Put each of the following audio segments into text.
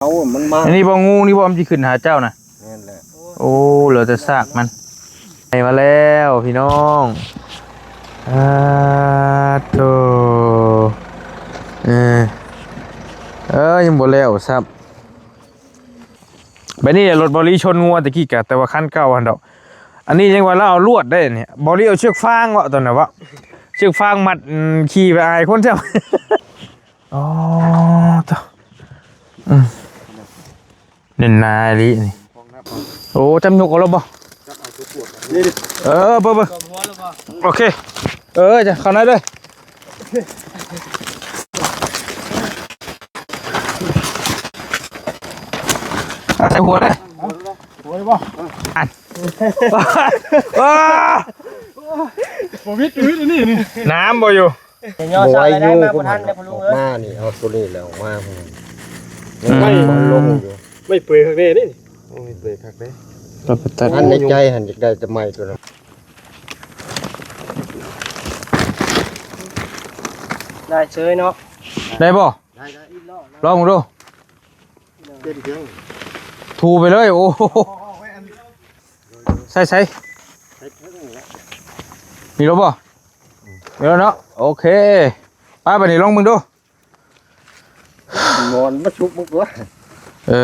ເອົາມັນມາ ອັນນີ້ບໍ່ ງູນີ້ບໍ່ ມັນຊິຂຶ້ນຫາເຈົ້ານະ. ແມ່ນແຫຼະ. ໂອ້ ເຫຼືອແຕ່ຊາກມັນ. ໄດ້ມາແລ້ວພີ່ນ້ອງ. ອາໂຕ ເອີ ເອີ ຍັງບໍ່ແລ້ວຊ້ຳ. ບາດນີ້ລົດບໍລິຊົນງົວຕະກີ້ກະ ແຕ່ວ່າຄັນເກົ່າຫັ້ນດອກ. ອັນນີ້ຍັງວ່າລາວເອົາລວດໄດ້ນີ້ ບໍລິເອົາເຊືອກຟາງເວາະ ຕອນນັ້ນເວາະ ເຊືອກຟາງມັດ ອືມ ຂີ່ໄປອາຍຄົນຊ້ຳ. ອໍ ໂຕ ອືມ ແໜ້ນໜາອີ່ຫຼີນີ້. ໂອ້ ຈຳຍົກເອົາແລ້ວບໍ່? ເອີ ເບິ່ງໆ ໂອເຄ ເອີ ຈະເຂົ້າໃນເດີ. ໃສ່ຫົວເລີຍ ຫົວເລີຍບໍ່? ອັນ ວ້າ ບໍ່ວິດ ວິດອັນນີ້ນີ້ ນ້ຳບໍ່ຢູ່. ບໍ່ໄຫວຢູ່ ມາບໍ່ທັນເດ້ພໍ່ລຸງເອີຍ. ມານີ້ ເອົາໂຕນີ້ແຫຼະອອກມາ ອືມ ໄມ້ມັນລົງຢູ່. ໄມ້ເປື່ອຍຄັກແດ່ນີ້. ໂອ້ຍ ເປື່ອຍຄັກເດ້. ຕັດ ຕັດ ອັນໃນໃຈຫັ້ນຢາກໄດ້ແຕ່ໄມ້ໂຕນັ້ນ. ໄດ້ເຊີຍເນາະ. ໄດ້ບໍ່? ໄດ້ ໄດ້ ລອງເບິ່ງດູ. ເຕັມເທິງ ຖູໄປເລີຍ. ໂອ້ ໃສ່ ໃສ່ ໃສ່ເທິງນີ້ແຫຼະ. ມີແລ້ວບໍ່? ອືມ ມີແລ້ວເນາະ. ໂອເຄ ໄປ ບາດນີ້ລອງເບິ່ງດູ. ໝອນມາຊຸບມຶງຕົວະ. ເອີ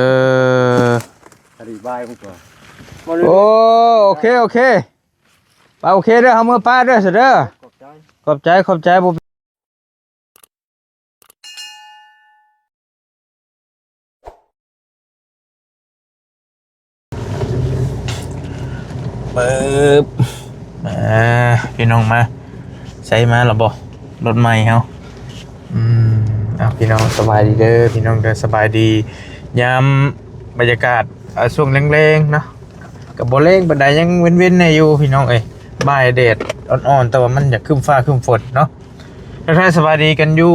ອະດີບາຍມຶງຕົວະ. ໂອ້ ໂອເຄ ໂອເຄ ໄປ ໂອເຄເດີ ເຮົາເມືອປ້າເດີ ຊະເດີ. ຂອບໃຈ ຂອບໃຈ ຂອບໃຈ ບໍ່ ປຶບ ມາ ພີ່ນ້ອງມາ ໃສ່ມາແລ້ວບໍ່ ລົດໃໝ່ເຮົາ. ອືມ ເອົາ ພີ່ນ້ອງສະບາຍດີເດີ ພີ່ນ້ອງເດີ ສະບາຍດີຍາມບັນຍາກາດ ອ່າ ຊ່ວງແລງໆເນາະ. ກໍບໍ່ແລງປານໃດ ຍັງເວັນໆແດ່ຢູ່ພີ່ນ້ອງເອີຍ ບ່າຍແດດອ່ອນໆ ແຕ່ວ່າມັນຢາກຄຶ້ມຟ້າຄຶ້ມຝົນເນາະ. ທັກທາຍສະບາຍດີກັນຢູ່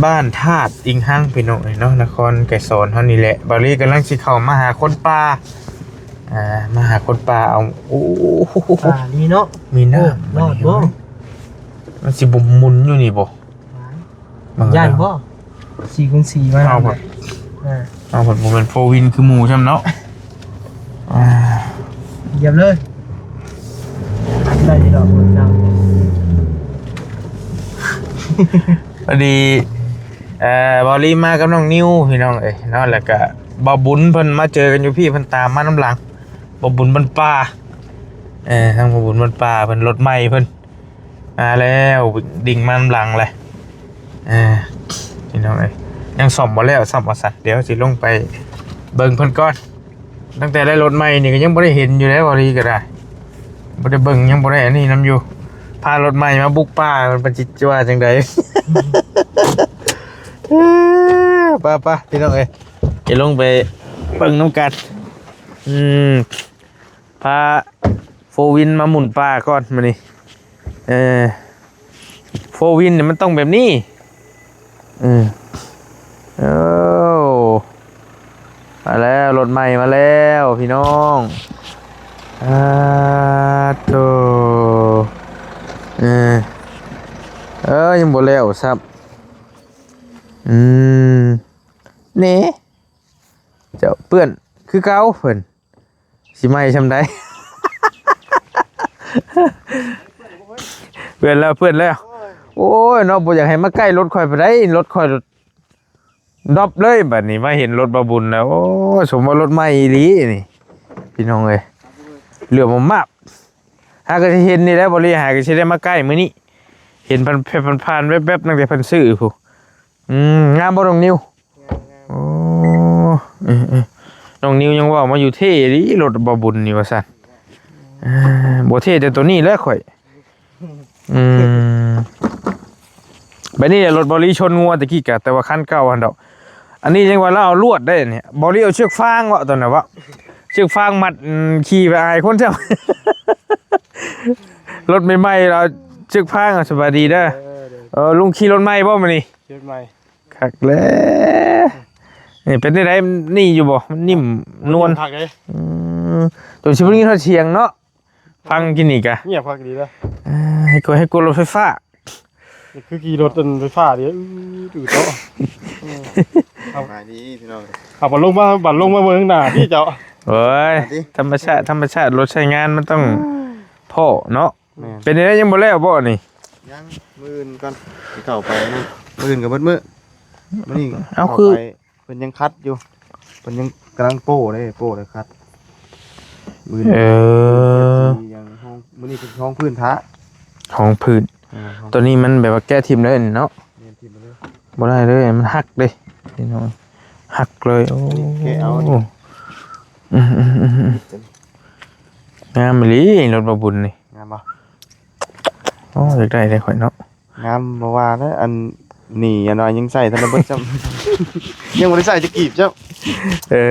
ບ້ານທາດອີງຮັງພີ່ນ້ອງເອີຍເນາະ ນະຄອນໄກສອນເຮົານີ້ແຫຼະ. ບາລີກຳລັງຊິເຂົ້າມາຫາຄົນປ່າ ອ່າ ມາຫາຄົນປ່າ. ເອົາ ໂອ້ ປ່ານີ້ເນາະ ມີນ້ຳ ໂອ້ ລອດບໍ່? ມັນຊິບໍ່ໝຸນຢູ່ນີ້ບໍ່? ຢ້ານບໍ່? ສີ່ຄູນສີ່ມາ ເຮົາ ເຮົາພັດບໍ່ແມ່ນໂຟວິນຄືໝູ່ຊ້ຳເນາະ. ອ່າ ຢ້ຽມເລີຍ ໄດ້ຢູ່ດອກ ພໍດີ ເອີ ເບົາລີມາກັບນ້ອງນິວພີ່ນ້ອງເອີຍເນາະ ແລ້ວກະບ່າວບຸນເພິ່ນມາເຈີກັນຢູ່ພີ້ ເພິ່ນຕາມມານຳຫຼັງ. ບ່າວບຸນບ້ານປ່າ ເອີ ທາງບ່າວບຸນບ້ານປ່າເພິ່ນ ລົດໃໝ່ເພິ່ນ ມາແລ້ວ ດິ່ງມານຳຫຼັງເລີຍ. ເອີ ພີ່ນ້ອງເອີຍ ຍັງສ້ອມບໍ່ແລ້ວຊ້ຳວ່າຊັ້ນ. ດຽວຊິລົງໄປເບິ່ງເພິ່ນກ່ອນ. ຕັ້ງແຕ່ໄດ້ລົດໃໝ່ນີ້ກໍຍັງບໍ່ໄດ້ເຫັນຢູ່ເດ້ ເບົາລີກໍໄດ້ ບໍ່ໄດ້ເບິ່ງ ຍັງບໍ່ໄດ້ອັນນີ້ນຳຢູ່. ພາລົດໃໝ່ມາບຸກປ່າ ມັນເປັນຈິດວ່າຈັ່ງໃດ? ເອີ ໄປໆ ພີ່ນ້ອງເອີຍ ຊິລົງໄປເບິ່ງນຳກັນ. ອືມ ພາໂຟວິນມາໝຸນປ່າກ່ອນມື້ນີ້. ເອີ ໂຟວິນນີ້ມັນຕ້ອງແບບນີ້. ເອີ ໂອ້ ມາແລ້ວ ລົດໃໝ່ມາແລ້ວພີ່ນ້ອງ. ອາໂຕ ເອີ ເອີ ຍັງບໍ່ແລ້ວຊ້ຳ. ອືມ ເນ ເຈົ້າເປື້ອນຄືເກົ່າ ເພິ່ນຊິໃໝ່ຊ່ຳໃດ. ເປື້ອນແລ້ວ ເປື້ອນແລ້ວ. ໂອ້ຍເນາະ ບໍ່ຢາກໃຫ້ມາໃກ້ລົດຂ້ອຍປານໃດ ລົດຂ້ອຍດອບເລີຍ. ບັດນີ້ມາເຫັນລົດບ່າວບຸນແລ້ວ ໂອ້ຍ ສົມວ່າລົດໃໝ່ອີ່ຫຼີນີ້ ພີ່ນ້ອງເອີຍ ເຫຼືອມາບ. ຫາກໍຊິເຫັນນີ້ແຫຼະ ບໍ່ລີຫາກໍຊິໄດ້ມາໃກ້ມື້ນີ້ ເຫັນຜ່ານໆ ແວບໆ ຕັ້ງແຕ່ເພິ່ນຊື້ພຸ້ນ. ອືມ ງາມບໍ່ນ້ອງນິວ? ງາມໆ. ໂອ້ ເອີໆ ນ້ອງນິວຍັງເວົ້າມາຢູ່ ເທ່ອີ່ຫຼີລົດບ່າວບຸນນີ້ວ່າຊັ້ນ. ເອີ ບໍ່ເທ່ແຕ່ໂຕນີ້ແຫຼະຂ້ອຍ. ອືມ ແບບນີ້ແຫຼະ ລົດເບົາລີຊົນງົວຕະກີ້ກະ ແຕ່ວ່າຄັນເກົ່າຫັ້ນດອກ. ອັນນີ້ຍັງວ່າລາວເອົາລວດໄດ້ນີ້ ເບົາລີເອົາເຊືອກຟາງເວາະ ຕອນນັ້ນເວາະ ເຊືອກຟາງມັດ ອືມ ຂີ່ໄປອາຍຄົນຊ້ຳ. ລົດໃໝ່ໆ ລາວເຊືອກຟາງ. ສະບາຍດີເດີ. ເອີ ເອີ ລຸງຂີ່ລົດໃໝ່ບໍ່ມື້ນີ້? ລົດໃໝ່. ຄັກແລ້ວ ນີ້ເປັນຈັ່ງໃດ ໜີຢູ່ບໍ່? ມັນໜິ່ມນວນ ມັນໜິ່ມຄັກເດ້. ອືມ ໂຕຊິບໍ່ໄດ້ຍິນຮອດສຽງເນາະ ຟັງກິນນີ້ກະ ງຽບຄັກດີເດ້. ເອີ ໃຫ້ກົວ ໃຫ້ກົວລົດໄຟຟ້າ. ຄືຂີ່ລົດອັນໄຟຟ້າເດ້ ອືດໆເນາະ. ສະບາຍດີພີ່ນ້ອງ. ເອົາບັດລົງມາ ບັດລົງມາເບິ່ງໜ້າພີ່ເຈົ້າ. ໂອ້ຍ ມາຕິ ທຳມະຊາດ ທຳມະຊາດ ລົດໃຊ້ງານມັນຕ້ອງພໍ້ເນາະ. ແມ່ນ ເປັນຈັ່ງໃດ ຍັງບໍ່ແລ້ວບໍ່ນີ້? ຍັງ ມື້ອື່ນກ່ອນ ຊິເຂົ້າໄປນັ້ນ ມື້ອື່ນກໍເບິດມື້. ມື້ນີ້ ເອົາ ເຂົ້າ ຄື ໄປ ເພິ່ນຍັງຂັດຢູ່ ເພິ່ນຍັງກຳລັງໂປ້ເດ້ ໂປ້ແລ້ວຂັດ. ມື້ນີ້ ເອີ ຍັງຫ້ອງ ມື້ນີ້ເປັນຫ້ອງພື້ນທາ ຫ້ອງພື້ນ. ເອີ ຫ້ອງ ຕົວນີ້ມັນແບບວ່າແກະຖິ້ມເລີຍນີ້ເນາະ. ແມ່ນ ຖິ້ມໄປເລີຍ ບໍ່ໄດ້ເລີຍ ມັນຫັກເດ້ພີ່ນ້ອງ ຫັກເລີຍ. ໂອ້ ອັນນີ້ແກະເອົານີ້ ອືມໆໆ ງາມອີ່ຫຼີລົດບ່າວບຸນນີ້. ງາມບໍ່? ໂອ້ ຢາກໄດ້ເດ້ຂ້ອຍເນາະ. ງາມບໍ່ວ່າແລ້ວ ອັນນີ້ອັນວ່າຍັງໃຊ້ທັນໄດ້ເບິດຊ້ຳ ຍັງບໍ່ໄດ້ໃຊ້ຈັກກີບຊ້ຳ. ເອີ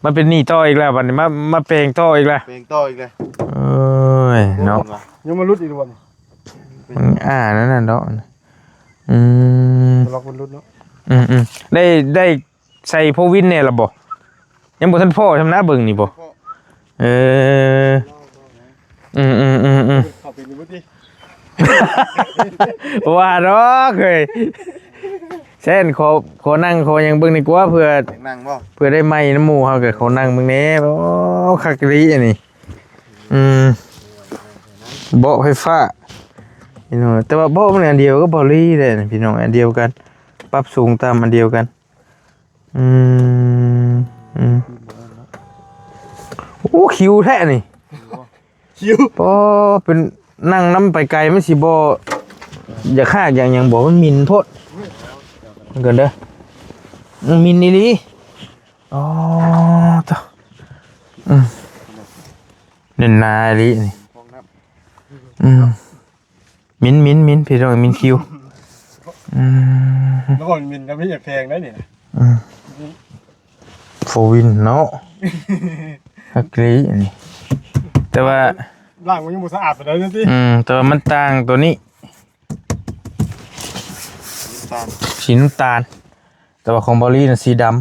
ມາເປັນໜີ້ຕໍ່ອີກແລ້ວບັດນີ້ ມາ ມາແປງຕໍ່ອີກແລ້ວ ແປງຕໍ່ອີກແລ້ວ. ໂອ້ຍເນາະ ຍັງມາຫຼຸດອີກບໍ່ນີ້? ມັນ ອ່າ ນັ້ນນະເນາະ. ອືມ ລັອກມັນຫຼຸດເນາະ. ອືມໆ ໄດ້ ໄດ້ ໃສ່ໂຟວິນແດ່ລະບໍ່? ຍັງບໍ່ທັນພໍ້ຊ່ຳນະ ເບິ່ງນີ້ບໍ່. ເອີ ອືມໆໆໆ ເຂົ້າໄປຢູ່ບໍ່ຕິ ບໍ່ວ່າດອກເຮີ້ຍ. ແຊນ ຂໍ ຂໍນັ່ງ ຂໍຫຍັງເບິ່ງດີກວ່າ ເພື່ອ ຢາກນັ່ງບໍ່? ເພື່ອໄດ້ໄໝ້ນຳໝູ່ເຮົາ ກໍຂໍນັ່ງເບິ່ງແດ່. ໂອ້ ຄັກອີ່ຫຼີອັນນີ້. ອືມ ເບາະໄຟຟ້າ ແຕ່ວ່າເບາະມັນອັນດຽວກັບເບົາລີເດ້ພີ່ນ້ອງ ອັນດຽວກັນ ປັບສູງຕ່ຳອັນດຽວກັນ. ອືມ ອືມ ໂອ້ ຄິວແທ້ນີ້ ຄິວ ອໍ ເປັນນັ່ງນຳໄປໄກມັນຊິບໍ່ຢາກຮາກຢາກຫຍັງບໍ່? ມັນໝິ່ນໂພດ ເບິ່ງກ່ອນເດີ ມັນໝິ່ນອີ່ຫຼີ. ອໍ ໂທ້ ອືມ ແໜ້ນໜາອີ່ຫຼີນີ້ ອືມ. ໝິ່ນ ໝິ່ນ ໝິ່ນ ພີ່ນ້ອງ ໝິ່ນຄິວ. ອືມ ແລ້ວກໍໝິ່ນກໍມີແພງໄດ໋ນີ້ນະ. ອືມ ໂຟວິນເນາະ ຄັກອີ່ຫຼີອັນນີ້ ແຕ່ວ່າລ້າງມັນຍັງບໍ່ສະອາດປານໃດເນາະຕິ. ອືມ ແຕ່ວ່າມັນຕ່າງຕົວນີ້ ນ້ຳຕານ ສີນ້ຳຕານ. ແຕ່ວ່າຂອງເບົາລີນັ້ນສີດຳ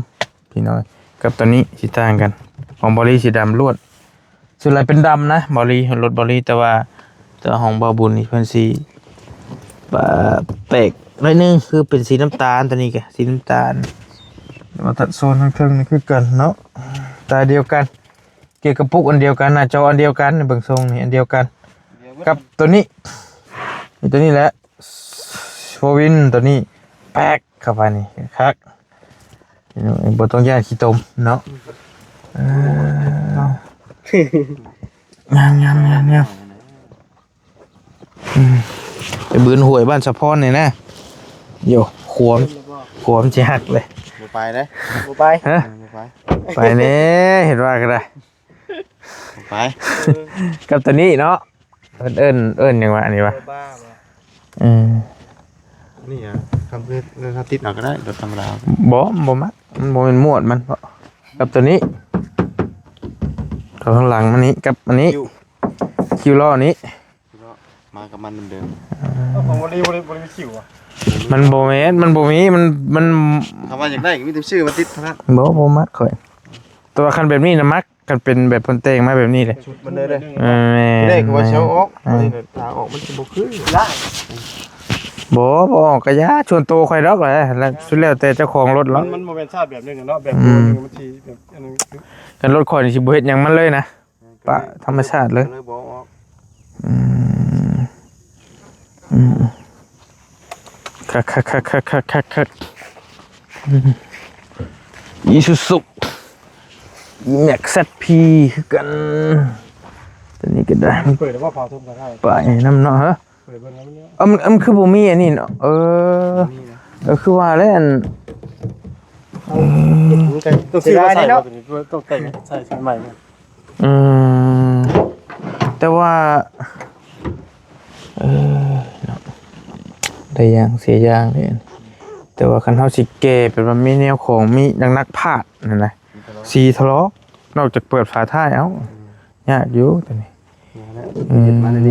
ພີ່ນ້ອງ ກັບຕົວນີ້ຊິຕ່າງກັນ. ຂອງເບົາລີສີດຳລວດ ສ່ວນຫຼາຍເປັນດຳນະເບົາລີ ລົດເບົາລີ. ແຕ່ວ່າ ແຕ່ວ່າຂອງບ່າວບຸນນີ້ເພິ່ນຊິ ແປກໜ້ອຍໜຶ່ງ ຄືເປັນສີນ້ຳຕານ. ຕົວນີ້ກະສີນ້ຳຕານ ແຕ່ວ່າຕັດໂຊນທາງເທິງນີ້ຄືກັນເນາະ ຕາດຽວກັນ ເກຍກະປຸກອັນດຽວກັນ ໜ້າຈໍອັນດຽວກັນ. ເບິ່ງຊົງນີ້ອັນດຽວກັນ ດຽວກັນ ກັບຕົວນີ້ ຕົວນີ້ແຫຼະ ໂຟວິນຕົວນີ້ ແປກ ເຂົ້າໄປນີ້ຄັກ ບໍ່ຕ້ອງຢ້ານຂີ້ຕົມເນາະ. ເອີ ງາມໆໆໆ ອືມ ໄປບືນຫ້ວຍບ້ານສະພອນນີ້ນະ. ໂຢ ຂົວ ຂົວມັນຊິຫັກເລີຍ. ບໍ່ໄປເດ້ ບໍ່ໄປ ຮະ ບໍ່ໄປ ໄປແດ່ ເຮັດວ່າກໍໄດ້. ໄປ ກັບຕົວນີ້ເນາະ ເອີ້ນ ເອີ້ນ ເອີ້ນຫຍັງວະ ອັນນີ້ວະ ເອີ ນີ້ອະ ຄຳເພິ່ນ ເອີ ເຮົາຕິດເອົາກໍໄດ້ ແບບທຳມະດາ. ບໍ່ ບໍ່ມັກ ມັນບໍ່ແມ່ນໝວດມັນເນາະ. ກັບຕົວນີ້ ເຂົ້າທາງຫຼັງມັນນີ້ ກັບອັນນີ້ ຄິວ ຄິວລໍ້ນີ້ ມາກັບມັນເດີມໆ. ຂອງບໍ່ໄດ້ ບໍ່ໄດ້ ບໍ່ໄດ້ມີຄິວອະ ມັນບໍ່ແມ່ນ ມັນບໍ່ມີ ມັນ ມັນ ຖ້າວ່າຢາກໄດ້ກໍມີແຕ່ຊື້ມາຕິດເທົ່ານັ້ນ. ບໍ່ ບໍ່ມັກຂ້ອຍ ແຕ່ວ່າຄັນແບບນີ້ນະມັກ. ຄັນເປັນແບບເພິ່ນແຕ່ງມາແບບນີ້ເດ້ ຊຸດມັນເລີຍເດ້. ເອີ ແມ່ນ ທີ່ແລກກໍວ່າຊິເອົາອອກ ເອີ ອັນນີ້ນະ ຖ້າເອົາອອກມັນຊິບໍ່ຄື ບໍ່ ບໍ່ອອກກະຢ່າ ສ່ວນໂຕຂ້ອຍດອກແຫຼະ ແລ້ວສຸດແລ້ວແຕ່ເຈົ້າຂອງລົດເນາະ. ມັນ ມັນບໍ່ແມ່ນຊາດແບບໜຶ່ງເນາະ ແບບ ອືມ ໂຕໜຶ່ງມັນຊິແບບອັນນັ້ນ ຄັນລົດຂ້ອຍນີ້ຊິບໍ່ເຮັດຫຍັງມັນເລີຍນະ ປະທຳມະຊາດເລີຍ ກໍເລີຍບໍ່ອອກ. ອືມ ອືມ ຄັກໆໆໆໆ ອືມ ອີຊູຊູ ອີແມັກແຊັດພີ ຄືກັນ ຕົວນີ້ກໍໄດ້. ເປີດແລ້ວບໍ່? ພາຊົມກໍໄດ້ ໄປນຳເນາະ. ຮະ ເປີດເບິ່ງແລ້ວມັນ ເອີ ມັນ ມັນຄືບໍ່ມີອັນນີ້ເນາະ. ເອີ ເອີ ຄືວ່າແຫຼະ ອັນ ເອີ ຕ້ອງຊື້ມາໃສ່ເນາະ ຕ້ອງແຕ່ງໃສ່ໃໝ່. ອືມ ແຕ່ວ່າ ເອີ ເນາະ ໄດ້ຢ່າງເສຍຢ່າງເດ້. ແຕ່ວ່າຄັນເຮົາຊິແກ່ແບບວ່າມີແນວຂອງ ມີໜັກໆພາດນັ້ນນະ ສີຖະຫຼອກ ນອກຈາກເປີດຝາທ້າຍເອົາ ຍາກຢູ່ຕົວນີ້. ອື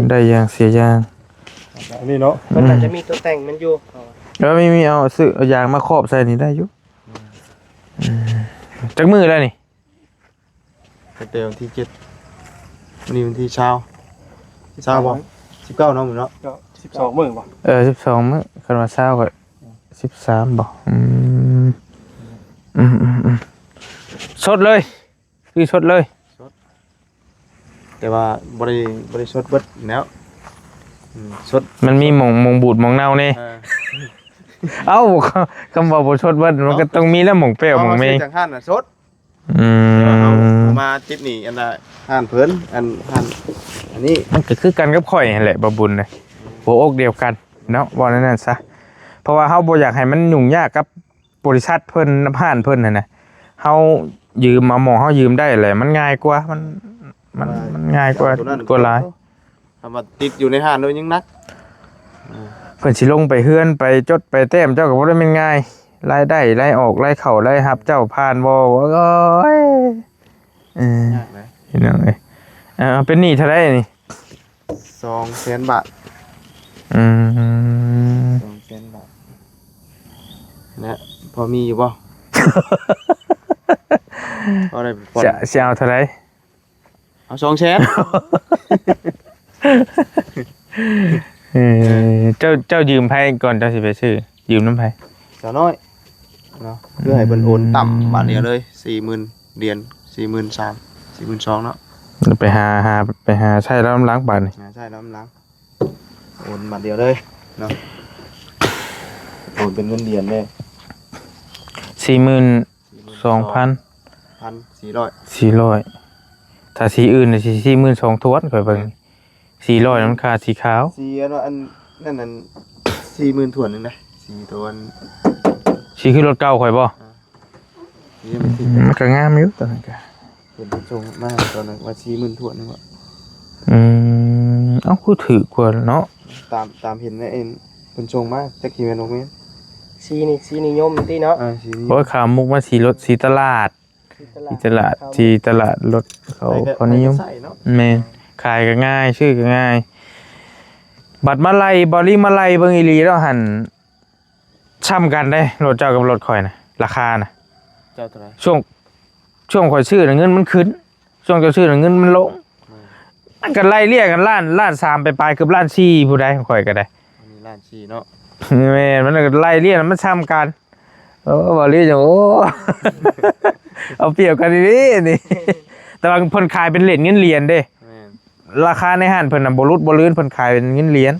ມ ໄດ້ຢ່າງເສຍຢ່າງ ອັນນີ້ເນາະ ມັນອາດຈະມີຕົວແຕ່ງມັນຢູ່. ເອີ ມີ ມີ ເອົາ ຊື້ ເອົາຢາງມາຄອບໃສ່ນີ້ໄດ້ຢູ່. ອືມ ຈັກມື້ແລ້ວນີ້? ຕັ້ງແຕ່ວັນທີເຈັດ ມື້ນີ້ວັນທີຊາວ ຊາວບໍ່? ສິບເກົ້າເນາະ ມື້ເນາະ. ສິບສອງມື້ບໍ່? ເອີ ສິບສອງມື້ ຄັນວ່າຊາວກໍສິບສາມບໍ່? ອືມ ອືມໆໆ ສົດເລີຍ ຊື້ສົດເລີຍ. ສົດ ແຕ່ວ່າບໍ່ໄດ້ ບໍ່ໄດ້ສົດເບິດແລ້ວ. ອືມ ສົດ ມັນມີໝ່ອງ ໝ່ອງບູດໝ່ອງເນົ່າແດ່. ເອີ ເອົ້າ ຄຳວ່າບໍ່ສົດເບິດ ມັນກໍຕ້ອງມີແລ້ວ ໝ່ອງແປ້ວ ເອົາ ໝ່ອງເມ ເຮົາຊື້ຈາກຮ້ານນະສົດ. ອືມ ເອົາມາຕິດໜີ້ອັນນ່າຮ້ານເພິ່ນ ອັນຮ້ານ ອັນນີ້ ມັນກໍຄືກັນກັບຂ້ອຍຫັ້ນແຫຼະ ບ່າວບຸນນະ ຫົວອົກດຽວກັນເນາະ ເວົ້າແນວນັ້ນຊະ. ເພາະວ່າເຮົາບໍ່ຢາກໃຫ້ມັນຫຍຸ້ງຍາກກັບ ບໍລິສັດເພິ່ນ ນຳຮ້ານເພິ່ນຫັ້ນນະ ເຮົາຢືມເອົາ ໝ່ອງເຮົາຢືມໄດ້ແຫຼະ ມັນງ່າຍກວ່າ ມັນ ມັນ ມັນງ່າຍກວ່າ ເອົາໂຕນັ້ນ ກວ່າຫຼາຍ. ເອົາ ຄຳວ່າຕິດຢູ່ໃນຮ້ານໂດຍຍິ່ງໜັກ ເອີ ເພິ່ນຊິລົງໄປເຮືອນ ໄປຈົດໄປແຕ້ມ ເຈົ້າກໍບໍ່ໄດ້ແມ່ນງ່າຍ ລາຍໄດ້ ລາຍອອກ ລາຍເຂົ້າ ລາຍຮັບ ເຈົ້າຜ່ານບໍ່? ໂອ້ຍ ເອີ ຍາກນະ ພີ່ນ້ອງເອີຍ. ເອົາ ເປັນໜີ້ເທົ່າໃດນີ້? ສອງແສນບາດ. ອືມ ສອງແສນບາດ ແລະ ພໍມີຢູ່ບໍ່? ພໍໄດ້ຜ່ອນ ຈະ ຊິເອົາເທົ່າໃດ? ເອົາສອງແສນ. ເອີ ເຈົ້າ ເຈົ້າຢືມໃຜກ່ອນເຈົ້າຊິໄປຊື້? ຢືມນຳໃຜ? ສາວນ້ອຍເນາະ ຄືໃຫ້ເພິ່ນໂອນຕຳບາດດຽວເລີຍ ສີ່ໝື່ນຫຼຽນ ສີ່ໝື່ນສາມ ສີ່ໝື່ນສອງເນາະ. ໄປຫາ ຫາ ໄປຫາໃຊ້ລຳຫຼັງບາດນີ້ ຫາໃຊ້ລຳຫຼັງ ໂອນບາດດຽວເລີຍເນາະ ໂອນເປັນເງິນຫຼຽນເລີຍ ສີ່ໝື່ນສອງພັນ ພັນສີ່ຮ້ອຍ ສີ່ຮ້ອຍ. ຖ້າສີອື່ນຊິສີ່ໝື່ນສອງຖ້ວນ ຂ້ອຍເບິ່ງ ສີ່ຮ້ອຍນັ້ນຄ່າສີຂາວ ສີອັນ ອັນນັ້ນ ອັນສີ່ໝື່ນຖ້ວນໜຶ່ງນະ ສີຕົວ ສີຄືລົດເກົ່າຂ້ອຍບໍ່? ອາ ສີມັນ ມັນກໍງາມຢູ່ຕອນນັ້ນກໍ ເຫັນເພິ່ນສົ່ງມາຕອນນັ້ນວ່າສີ່ໝື່ນຖ້ວນໜຶ່ງວ່າ. ອືມ ເອົ້າ ຄືຖືກກວ່າເນາະ ຕາມ ຕາມເຫັນໃນອັນເພິ່ນສົ່ງມາ ຈັກຊິແມ່ນບໍ່ແມ່ນ. ສີນີ້ສີນິຍົມຕິເນາະ. ເອີ ສີນີ້ ໂອ້ຍ ຂາວມຸກມາສີລົດ ສີຕະຫຼາດ ສີຕະຫຼາດ ສີຕະຫຼາດລົດເຂົາ ໃຜກໍ ເຂົານິຍົມ ໃຜກໍໃຊ້ເນາະ. ແມ່ນ ຂາຍກໍງ່າຍ ຊື້ກໍງ່າຍ. ບັດມາໄລ່ ບໍລິມາໄລ່ເບິ່ງອີ່ຫຼີແລ້ວຫັ້ນ ຊ່ຳກັນເດ້ ລົດເຈົ້າກັບລົດຂ້ອຍນະ ລາຄານະ. ເຈົ້າເທົ່າໃດ? ຊ່ວງ ຊ່ວງຂ້ອຍຊື້ນະ ເງິນມັນຂຶ້ນ ຊ່ວງເຈົ້າຊື້ນະ ເງິນມັນລົງ. ອືມ ມັນກໍໄລ່ລຽນກັນ ລ້ານ ລ້ານສາມປາຍໆ ເກືອບລ້ານສີ່ ຜູ້ໃດ ຂ້ອຍກໍໄດ້ ອັນນີ້ລ້ານສີ່ເນາະ. ແມ່ນ ມັນກໍໄລ່ລຽນ ມັນຊ່ຳກັນ. ໂອ້ ເວົ້າເລື່ອງຫຍັງ ໂອ້ ເອົາປຽບກັນອີ່ຫຼີນີ້ ແຕ່ວ່າເພິ່ນຂາຍເປັນເລດເງິນຫຼຽນເດ້. ແມ່ນ ລາຄາໃນຮ້ານເພິ່ນນະ ບໍ່ຫຼຸດບໍ່ເລື່ອນ ເພິ່ນຂາຍເປັນເງິນຫຼຽນ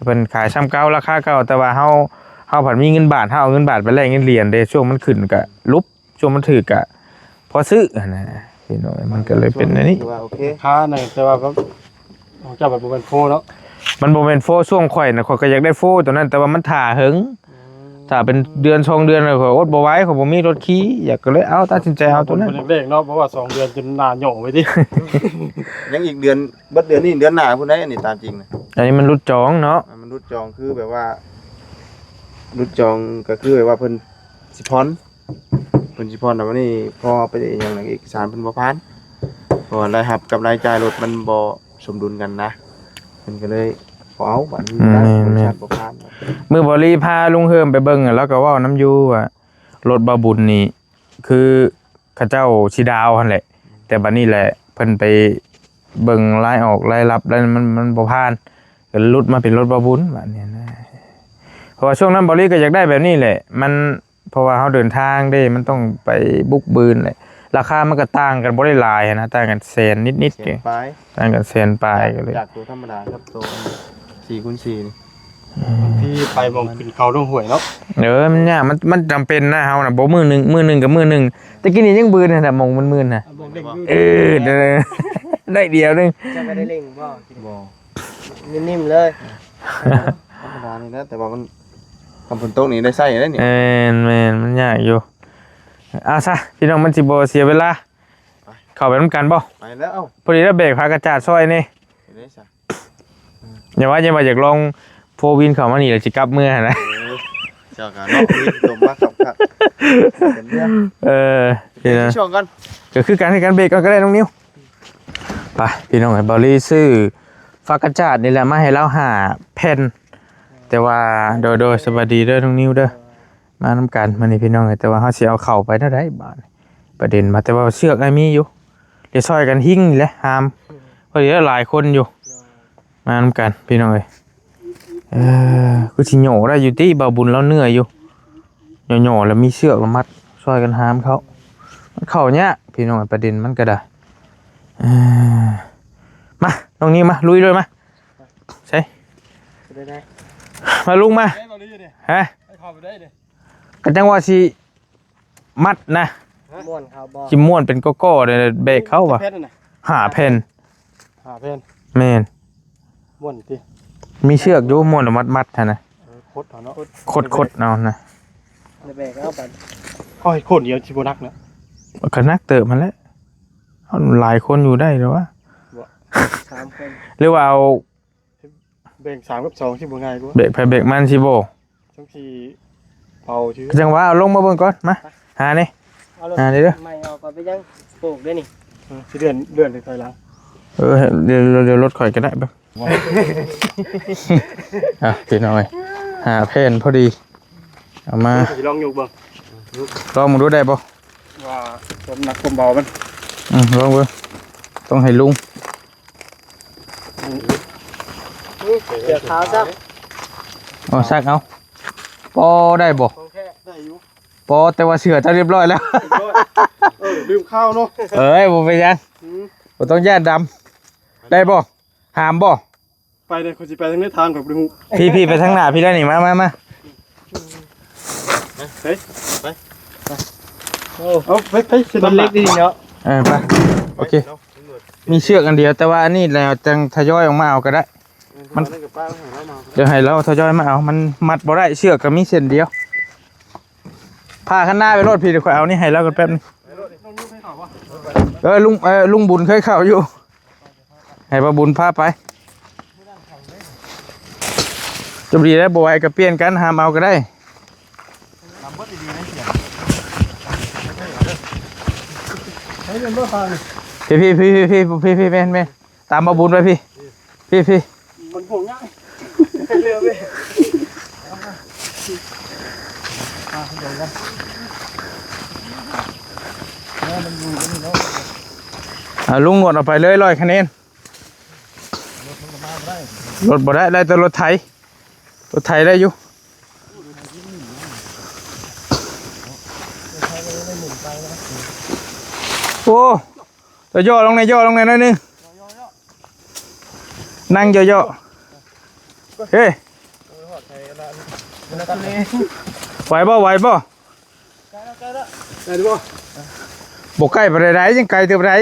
ເພິ່ນຂາຍຊ່ຳເກົ່າ ລາຄາເກົ່າ. ແຕ່ວ່າເຮົາ ເຮົາພັດມີເງິນບາດ ເຮົາເອົາເງິນບາດໄປແລກເງິນຫຼຽນເດ້. ຊ່ວງມັນຂຶ້ນກະຫຼຸບ ຊ່ວງມັນຖືກກະພໍຊື້ຫັ້ນນະ ພີ່ນ້ອງ. ມັນກໍເລີຍເປັນແນວນີ້ ຖືວ່າໂອເຄ ລາຄານັ້ນ ແຕ່ວ່າ ຂອງເຈົ້າມັນບໍ່ແມ່ນໂຟເນາະ. ມັນບໍ່ແມ່ນໂຟ ຊ່ວງຂ້ອຍນະ ຂ້ອຍກໍຢາກໄດ້ໂຟຕົວນັ້ນ ແຕ່ວ່າມັນຖ້າເຫິງ. ອືມ ຖ້າເປັນເດືອນສອງເດືອນ ຂ້ອຍອົດບໍ່ໄຫວ ຂ້ອຍບໍ່ມີລົດຂີ່ ຢາກ ກໍເລີຍເອົາ ຕັດສິນໃຈເອົາຕົວນັ້ນ. ບໍ່ໄດ້ເລກເນາະ ເພາະວ່າສອງເດືອນຈົນໜ້າຫຍໍ້ໄປຕິ ຍັງອີກເດືອນ ເບິດເດືອນນີ້ເດືອນໜ້າພຸ້ນໃດ໋ ອັນນີ້ຕາມຈິງນະ. ອັນນີ້ມັນຫຼຸດຈອງເນາະ ມັນຫຼຸດຈອງ ຄືແບບວ່າຫຼຸດຈອງ ກໍຄືແບບວ່າເພິ່ນຊິຜ່ອນ ເພິ່ນຊິຜ່ອນ ແລ້ວບັດນີ້ພໍໄປຫຍັງ ເອກະສານເພິ່ນບໍ່ຜ່ານ ເພາະວ່າລາຍຮັບກັບລາຍຈ່າຍລົດມັນບໍ່ສົມດຸນກັນນະ ເພິ່ນກໍເລີຍບໍ່ເອົາ. ບັດນີ້ ອືມ ບໍລິສັດບໍ່ຜ່ານ. ມື້ບໍລີພາລຸງເຮີມໄປເບິ່ງ ລາວກໍເວົ້ານຳຢູ່ວ່າ ລົດບ່າວບຸນນີ້ ຄືເຂົາເຈົ້າຊິດາວຫັ້ນແຫຼະ ແຕ່ບັດນີ້ແຫຼະ ເພິ່ນໄປເບິ່ງລາຍອອກລາຍຮັບແລ້ວ ມັນ ມັນບໍ່ຜ່ານ ກໍຫຼຸດມາເປັນລົດບ່າວບຸນບັດນີ້ນະ. ເພາະວ່າຊ່ວງນັ້ນບ່າວລີກໍຢາກໄດ້ແບບນີ້ແຫຼະ ມັນ ເພາະວ່າເຮົາເດີນທາງເດ້ ມັນຕ້ອງໄປບຸກບືນແຫຼະ ລາຄາມັນກໍຕ່າງກັນບໍ່ໄດ້ຫຼາຍຫັ້ນນະ ຕ່າງກັນແສນນິດໆ ແສນປາຍ ຕ່າງກັນແສນປາຍ ຈາກ ກໍເລີຍ ຈາກຕົວທຳມະດາກັບຕົວສີ່ຄູນສີ່ນີ້ ອືມ ບາງທີໄປໝ່ອງຂຶ້ນເຂົາລົງຫ້ວຍເນາະ. ເອີ ມັນຍາກ ມັນ ມັນຈຳເປັນນະ ເຮົານະ ບໍ່ມື້ໜຶ່ງ ມື້ໜຶ່ງກັບມື້ໜຶ່ງ ແຕ່ກີ້ນີ້ຍັງບືນຫັ້ນນະ ໝ່ອງມັນບືນນະ. ເອີ ໄດ້ດຽວໜຶ່ງ ເຈົ້າກໍໄດ້ເລັ່ງບໍ່? ບໍ່ ນິ້ມໆເລີຍ ທຳມະດານີ້ແຫຼະ ແຕ່ວ່າມັນ ຄັນຝົນຕົກນີ້ໄດ້ໃຊ້ເດ້ນີ້. ແມ່ນໆ ມັນຍາກຢູ່. ເອົາຊະ ພີ່ນ້ອງ ມັນຊິບໍ່ເສຍເວລາ ໄປ ເຂົ້າໄປນຳກັນບໍ່? ໄປແລ້ວ ເອົ້າ ພໍດີແລ້ວ ແບກພາກະຈາດຊ່ອຍແດ່. ເຮັດໄດ້ຊະ ຢ່າວ່າ ຢ່າວ່າຢາກລອງໂຟວີນເຂົ້າມານີ້ ແລ້ວຊິກັບເມືອຫັ້ນນະ. ເອີ ເຈົ້າກໍເນາະ ມີຕົມມາຄັກໆ ເປັນເລື່ອງ. ເອີ ເປັນເລື່ອງ ເຮັດໄດ້ ຊ່ວງກ່ອນ ກໍຄືກັນ ຄືກັນ ເບຣກກ່ອນກໍໄດ້ນ້ອງນິວ. ໄປ ພີ່ນ້ອງເອີຍ ບ່າວລີຊື້ຟາກກະຈາດນີ້ແຫຼະ ມາໃຫ້ລາວຫ້າແຜ່ນ ແຕ່ວ່າ ໂດຍ ໂດຍ ສະບາຍດີເດີນ້ອງນິວເດີ ມານຳກັນມື້ນີ້ພີ່ນ້ອງເອີຍ. ແຕ່ວ່າເຮົາຊິເອົາເຂົ້າໄປແນວໃດບາດນີ້ ປະເດັນມາ ແຕ່ວ່າເຊືອກອ້າຍມີຢູ່ ດຽວຊ່ອຍກັນຫິ້ງນີ້ແຫຼະ ຫາມ ພໍດີຫຼາຍຄົນຢູ່ ມານຳກັນພີ່ນ້ອງເອີຍ. ເອີ ຄືຊິຫຍໍ້ໄດ້ຢູ່ຕິ ບ່າວບຸນລາວເມື່ອຍຢູ່ ຫຍໍ້ໆ ແລ້ວມີເຊືອກລະມັດ ຊ່ອຍກັນຫາມເຂົ້າ ມັນເຂົ້າຍາກພີ່ນ້ອງ ປະເດັນມັນກໍໄດ້. ເອີ ມາ ນ້ອງນິວມາ ລຸຍເລີຍມາ ໃສ່ ໄດ້ ມາລຸງມາ ໄດ້ບໍ່ໄດ້ຢູ່ນີ້ ຮະ ໄດ້ເຂົ້າໄປໄດ້ນີ້ ກໍຈັ່ງວ່າຊິ ມັດນະ ມ້ວນເຂົາບໍ່ ຊິມ້ວນເປັນກໍໆ ເດ້ ແບກເຂົາວ່າ ຈັກແຜ່ນນັ້ນນະ ຫ້າແຜ່ນ ຫ້າແຜ່ນ ແມ່ນ ມ້ວນຕິ ມີເຊືອກຢູ່ ມ້ວນມັດໆ ຫັ້ນນະ ເອີ ຄົດເອົາເນາະ ຄົດໆ ເອົານະ ແບກເອົາບັດ ເຮົາເຮັດຄົນດຽວຊິບໍ່ໜັກນະ ກໍໜັກເຕີບຫັ້ນແຫຼະ ເຮົາຫຼາຍຄົນຢູ່ໄດ້ແລ້ວວະ ບໍ່ ສາມຄົນ ຫຼືວ່າເອົາ ແບ່ງສາມກັບສອງຊິບໍ່ງ່າຍກວ່າ ແບກໃຜແບກມັນຊິບໍ່ ຈັ່ງຊິເປົ່າຊື່ ຈັ່ງວ່າເອົາລົງມາເບິ່ງກ່ອນ ມາ ຫານີ້ ເອົາລົງ ຫານີ້ເດີ ໄມ້ອອກກ່ອນ ໄປຍັງປູກເດ້ນີ້ ເອີ ຊິເລື່ອນ ເລື່ອນໄປຖອຍຫຼັງ ເອີ ດຽວ ດຽວລົດຂ້ອຍກໍໄດ້ ເບິ່ງ ອ່ະ ພີ່ນ້ອງເອີຍ ຫ້າແຜ່ນພໍດີ ເອົາມາ ເອີ ຊິລອງຍົກເບິ່ງ ລອງເບິ່ງດູໄດ້ບໍ່ ວ່າຄວາມໜັກຄວາມເບົາມັນ ອືມ ລອງເບິ່ງ ຕ້ອງໃຫ້ລຸງ ເສື້ອຂາວຊະ ເອົາ ຊັກເອົາ ພໍໄດ້ບໍ່ ຂອງແທ້ໄດ້ຢູ່ ພໍແຕ່ວ່າເສື້ອເຈົ້າຮຽບຮ້ອຍແລ້ວ ຮຽບຮ້ອຍ ເອີ ລືມຂາວເນາະ ເອີຍ ບໍ່ເປັນຫຍັງ ອືມ ບໍ່ຕ້ອງຢ້ານດຳ ໄດ້ບໍ່ ຫາມບໍ່ ໄປເດ້ ຂ້ອຍຊິໄປທາງໃດທາງຂ້ອຍບໍ່ໄດ້ຮູ້ ພີ່ໆ ໄປທາງໜ້າພີ່ແລ້ວນີ້ ມາ ມາ ມາ ໄປ ໄປ ໄປ ໂອ້ ເອົາ ໄປ ໄປ ເສັ້ນເຫຼັກດີເນາະ ເອີ ໄປ ໂອເຄ ມີເຊືອກອັນດຽວ ແຕ່ວ່າອັນນີ້ແລ້ວຈັ່ງທະຍອຍອອກມາເອົາກໍໄດ້ ມັນ ດຽວໃຫ້ລາວທະຍອຍມາເອົາ ມັນມັດບໍ່ໄດ້ ເຊືອກກໍມີເສັ້ນດຽວ ພາຄັນນາໄປໂລດພີ່ ດຽວຂ້ອຍເອົານີ້ໃຫ້ລາວກ່ອນແປັບໜຶ່ງ ເອີ ລຸງ ເອີ ລຸງບຸນເຄີຍເຂົ້າຢູ່ ໃຫ້ປ້າບຸນພາໄປ ຈະດີແລ້ວ ບໍ່ໄຫວກໍປ່ຽນກັນ ຫາມເອົາກໍໄດ້ ພີ່ ພີ່ ພີ່ ແມ່ນ ແມ່ນ ຕາມป้าบุญไปพี่ พี่ พี่ มันห่วงง่าย อ่า ลุงหนวดเอาไปเลย ร้อยคะแนน รถบ่ได้ ได้แต่รถไถ รถไถได้อยู่ โอ้ tweet น้อยหนึ่ง นั่งtweet เฮ้ย ไหวบ่ ไหวบ่ ได้บ่ บ่ใกล้ปานใด ยังไกลเติบใด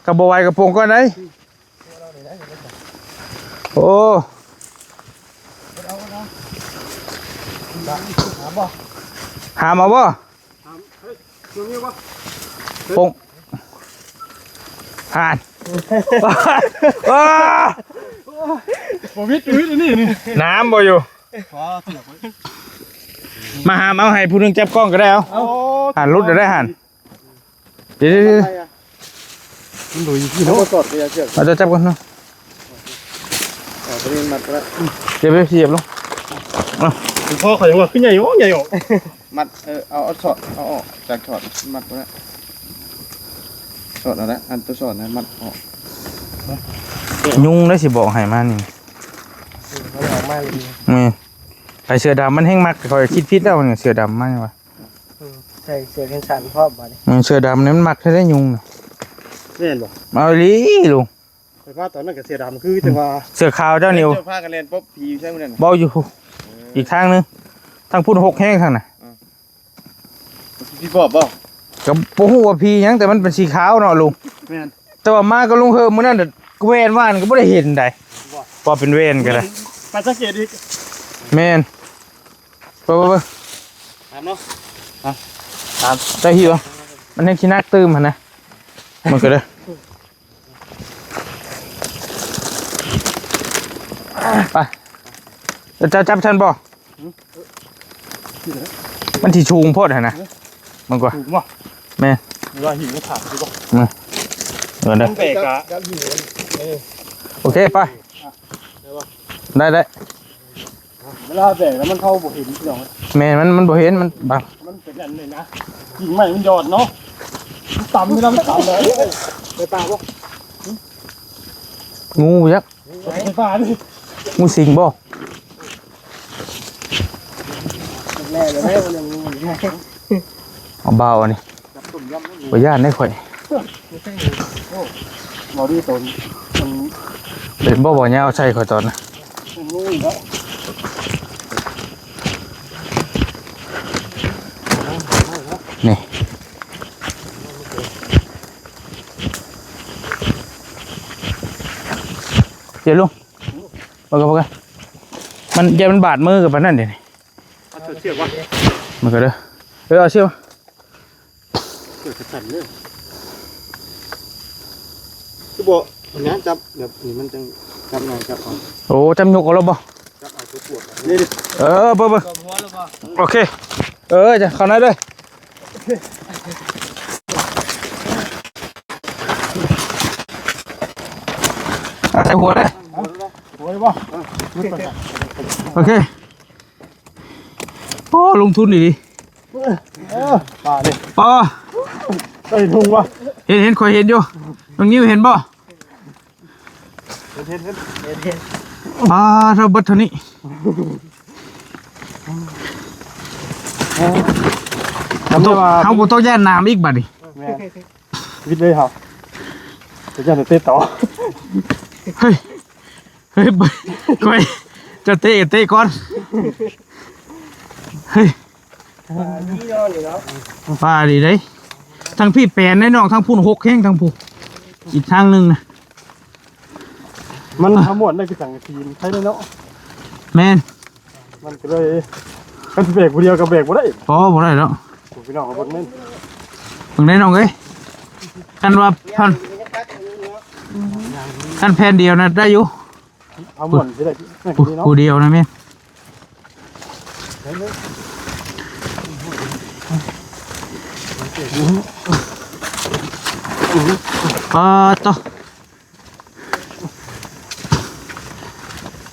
ก็บ่ไหวก็ปลงก่อนได้ โอ้ หามเอาบ่ ปลง ห่าน โอ้ บ่วิด วิดอันนี้นี่ น้ำบ่อยู่ มาหามเอา ให้ผู้หนึ่งจับกล้องก็ได้ เอา เอา ห่านหลุดก็ได้ ห่าน เดี๋ยวๆๆ มันโดยที่เนาะ เอาสอดไปเสียบ เอา เจ้าจับก่อนเนาะ เอาตัวนี้มัดไว้แล้ว เดี๋ยวไปเสียบลง เอา พ่อเขายังว่าขึ้นใหญ่โอ้ใหญ่โอ้ มัด เออ เอา เอาสอด เอาออกจากสอด มัดไว้แล้ว สอดเอาละ อันตัวสอดนะ มัดออก ยุงได้สิบอกให้มานี่ มันออกมาเลย นี่ ไอ้เสือดำมันแห้งมัก ข้อยคิดผิดแล้วนี่ เสือดำมานี่วะ อืม ใส่เสื้อแขนสั้นพร้อมบัดนี้ อืม เสือดำนี่มันมักแท้ๆ ยุงน่ะ แม่นบ่ เอาอีหลีลุง ข้อยว่าตอนนั้นก็เสือดำคือจังว่า เสือขาวเจ้านิว เจ้าพากันเล่นปบผีอยู่ใช่มื้อนั้นน่ะ เว้าอยู่ เออ อีกทางหนึ่ง ทางพุ้นหกแห้งทางน่ะ อ่า ผีปอบบ่ ก็บ่ฮู้ว่าผีหยัง แต่มันเป็นสีขาวเนาะลุง แม่น แต่ว่ามากับลุงเฮิมมื้อนั้นน่ะ แว่นว่านก็บ่ได้เห็นใด บ่ ว่าเป็นแว่นก็ได้ ไปสังเกตอีก แม่น ไปๆๆ ตามเนาะ อ่ะ ตาม ได้หิว มันยังขี้นักตื่มหั่นนะ มันก็เด้อ ไป แล้วเจ้าจับทันบ่ มันสิสูงโพดหั่นนะ มันกว่า สูงบ่ แม่น ว่าหินมันขาดสิบ่ มา เออเด้อ มันแบกอะ โอเค ไป ได้ ได้ เวลาแบกแล้วมันเข้าบ่เห็นพี่น้อง แม่น มัน มันบ่เห็น มันบัง มันเป็นอันนี้นะ กิ่งไม้มันยอดเนาะ มันต่ำไม่ได้ มันต่ำเลย ไปป่าบ่ งูยักษ์ ไปป่าดิ งูสิงบ่ ແມ່ນແລ້ວ ເອົາບ່າວອັນນີ້ ບໍ່ຢ້ານເດ້ຂ້ອຍ ບໍ່ດີຕົນ ມັນ ເຫັນບໍ່ ບໍ່ຍາວໃສ່ຂ້ອຍຕອນນະ ນີ້ເນາະ ນີ້ ດຽວລຸງ ເບິ່ງກ່ອນ ເບິ່ງກ່ອນ ມັນ ຢ່າມັນບາດມືກັນປານນັ້ນເດ. ເອົາເຊືອກວະ ມັນກໍເດີ ເອີ ເອົາເຊືອກ ເຊືອກກະສັນເດີ ຄືບໍ່ ອັນນັ້ນຈັບແບບນີ້ມັນຈັ່ງຈັບງ່າຍ ຈັບເອົາ ໂອ້ ຈັບຍົກເອົາແລ້ວບໍ່ ຈັບເອົາຕົວປວດ ນີ້ ເອີ ເບິ່ງ ເບິ່ງ ໂອເຄ ເອີ ຈະເຂົ້າໃນເດີ ໃສ່ຫົວເດີ ຫົວເລີຍບໍ່ ໂອເຄ. ໂອ້ ລົງທຶນອີ່ຫຼີ ເອີ ປາເດ້ ປາ ໄດ້ທຸງວະ ເຫັນ ເຫັນ ຂ້ອຍເຫັນຢູ່ ນ້ອງນິວເຫັນບໍ່ ເຫັນ ເຫັນ ເຫັນ ເຫັນ ເຫັນ ປາ ເທົ່າເບິດເທົ່ານີ້ ເອີ ເຮົາບໍ່ຕ້ອງ ເຮົາບໍ່ຕ້ອງຢ້ານນ້ຳອີກບາດນີ້ ແມ່ນ ວິດເລີຍເຮົາ ຈະຢ້ານແຕ່ເຕະຕໍ່ ເຮີ້ຍ ເຮີ້ຍ ຂ້ອຍ ເຈົ້າເຕະ ເຕະກ່ອນ ເຮີ້ຍ ປາດີເດ້ ທາງພີ້ແປນໄດ໋ນ້ອງ ທາງພຸ້ນຫົກແຮງ ທາງພຸ້ນ ອີກທາງໜຶ່ງນະ ມັນຂະໝວນໄດ້ຄືສັງກະສີ ໄຄເດ້ເນາະ ແມ່ນ ມັນກໍເລີຍ ຄັນຊິແບກຜູ້ດຽວກໍແບກບໍ່ໄດ້ ອໍ ບໍ່ໄດ້ແລ້ວ ໂອ້ ພີ່ນ້ອງເບິ່ງແມ່ນ ເບິ່ງໄດ້ນ້ອງເອີຍ ຄັນວ່າພັນ ຄັນແຜ່ນດຽວນະໄດ້ຢູ່ ເອົາມ່ວນຊິໄດ້ ນັ້ນກໍດີເນາະ ຜູ້ດຽວນະແມ່ນ ປາດໂທ້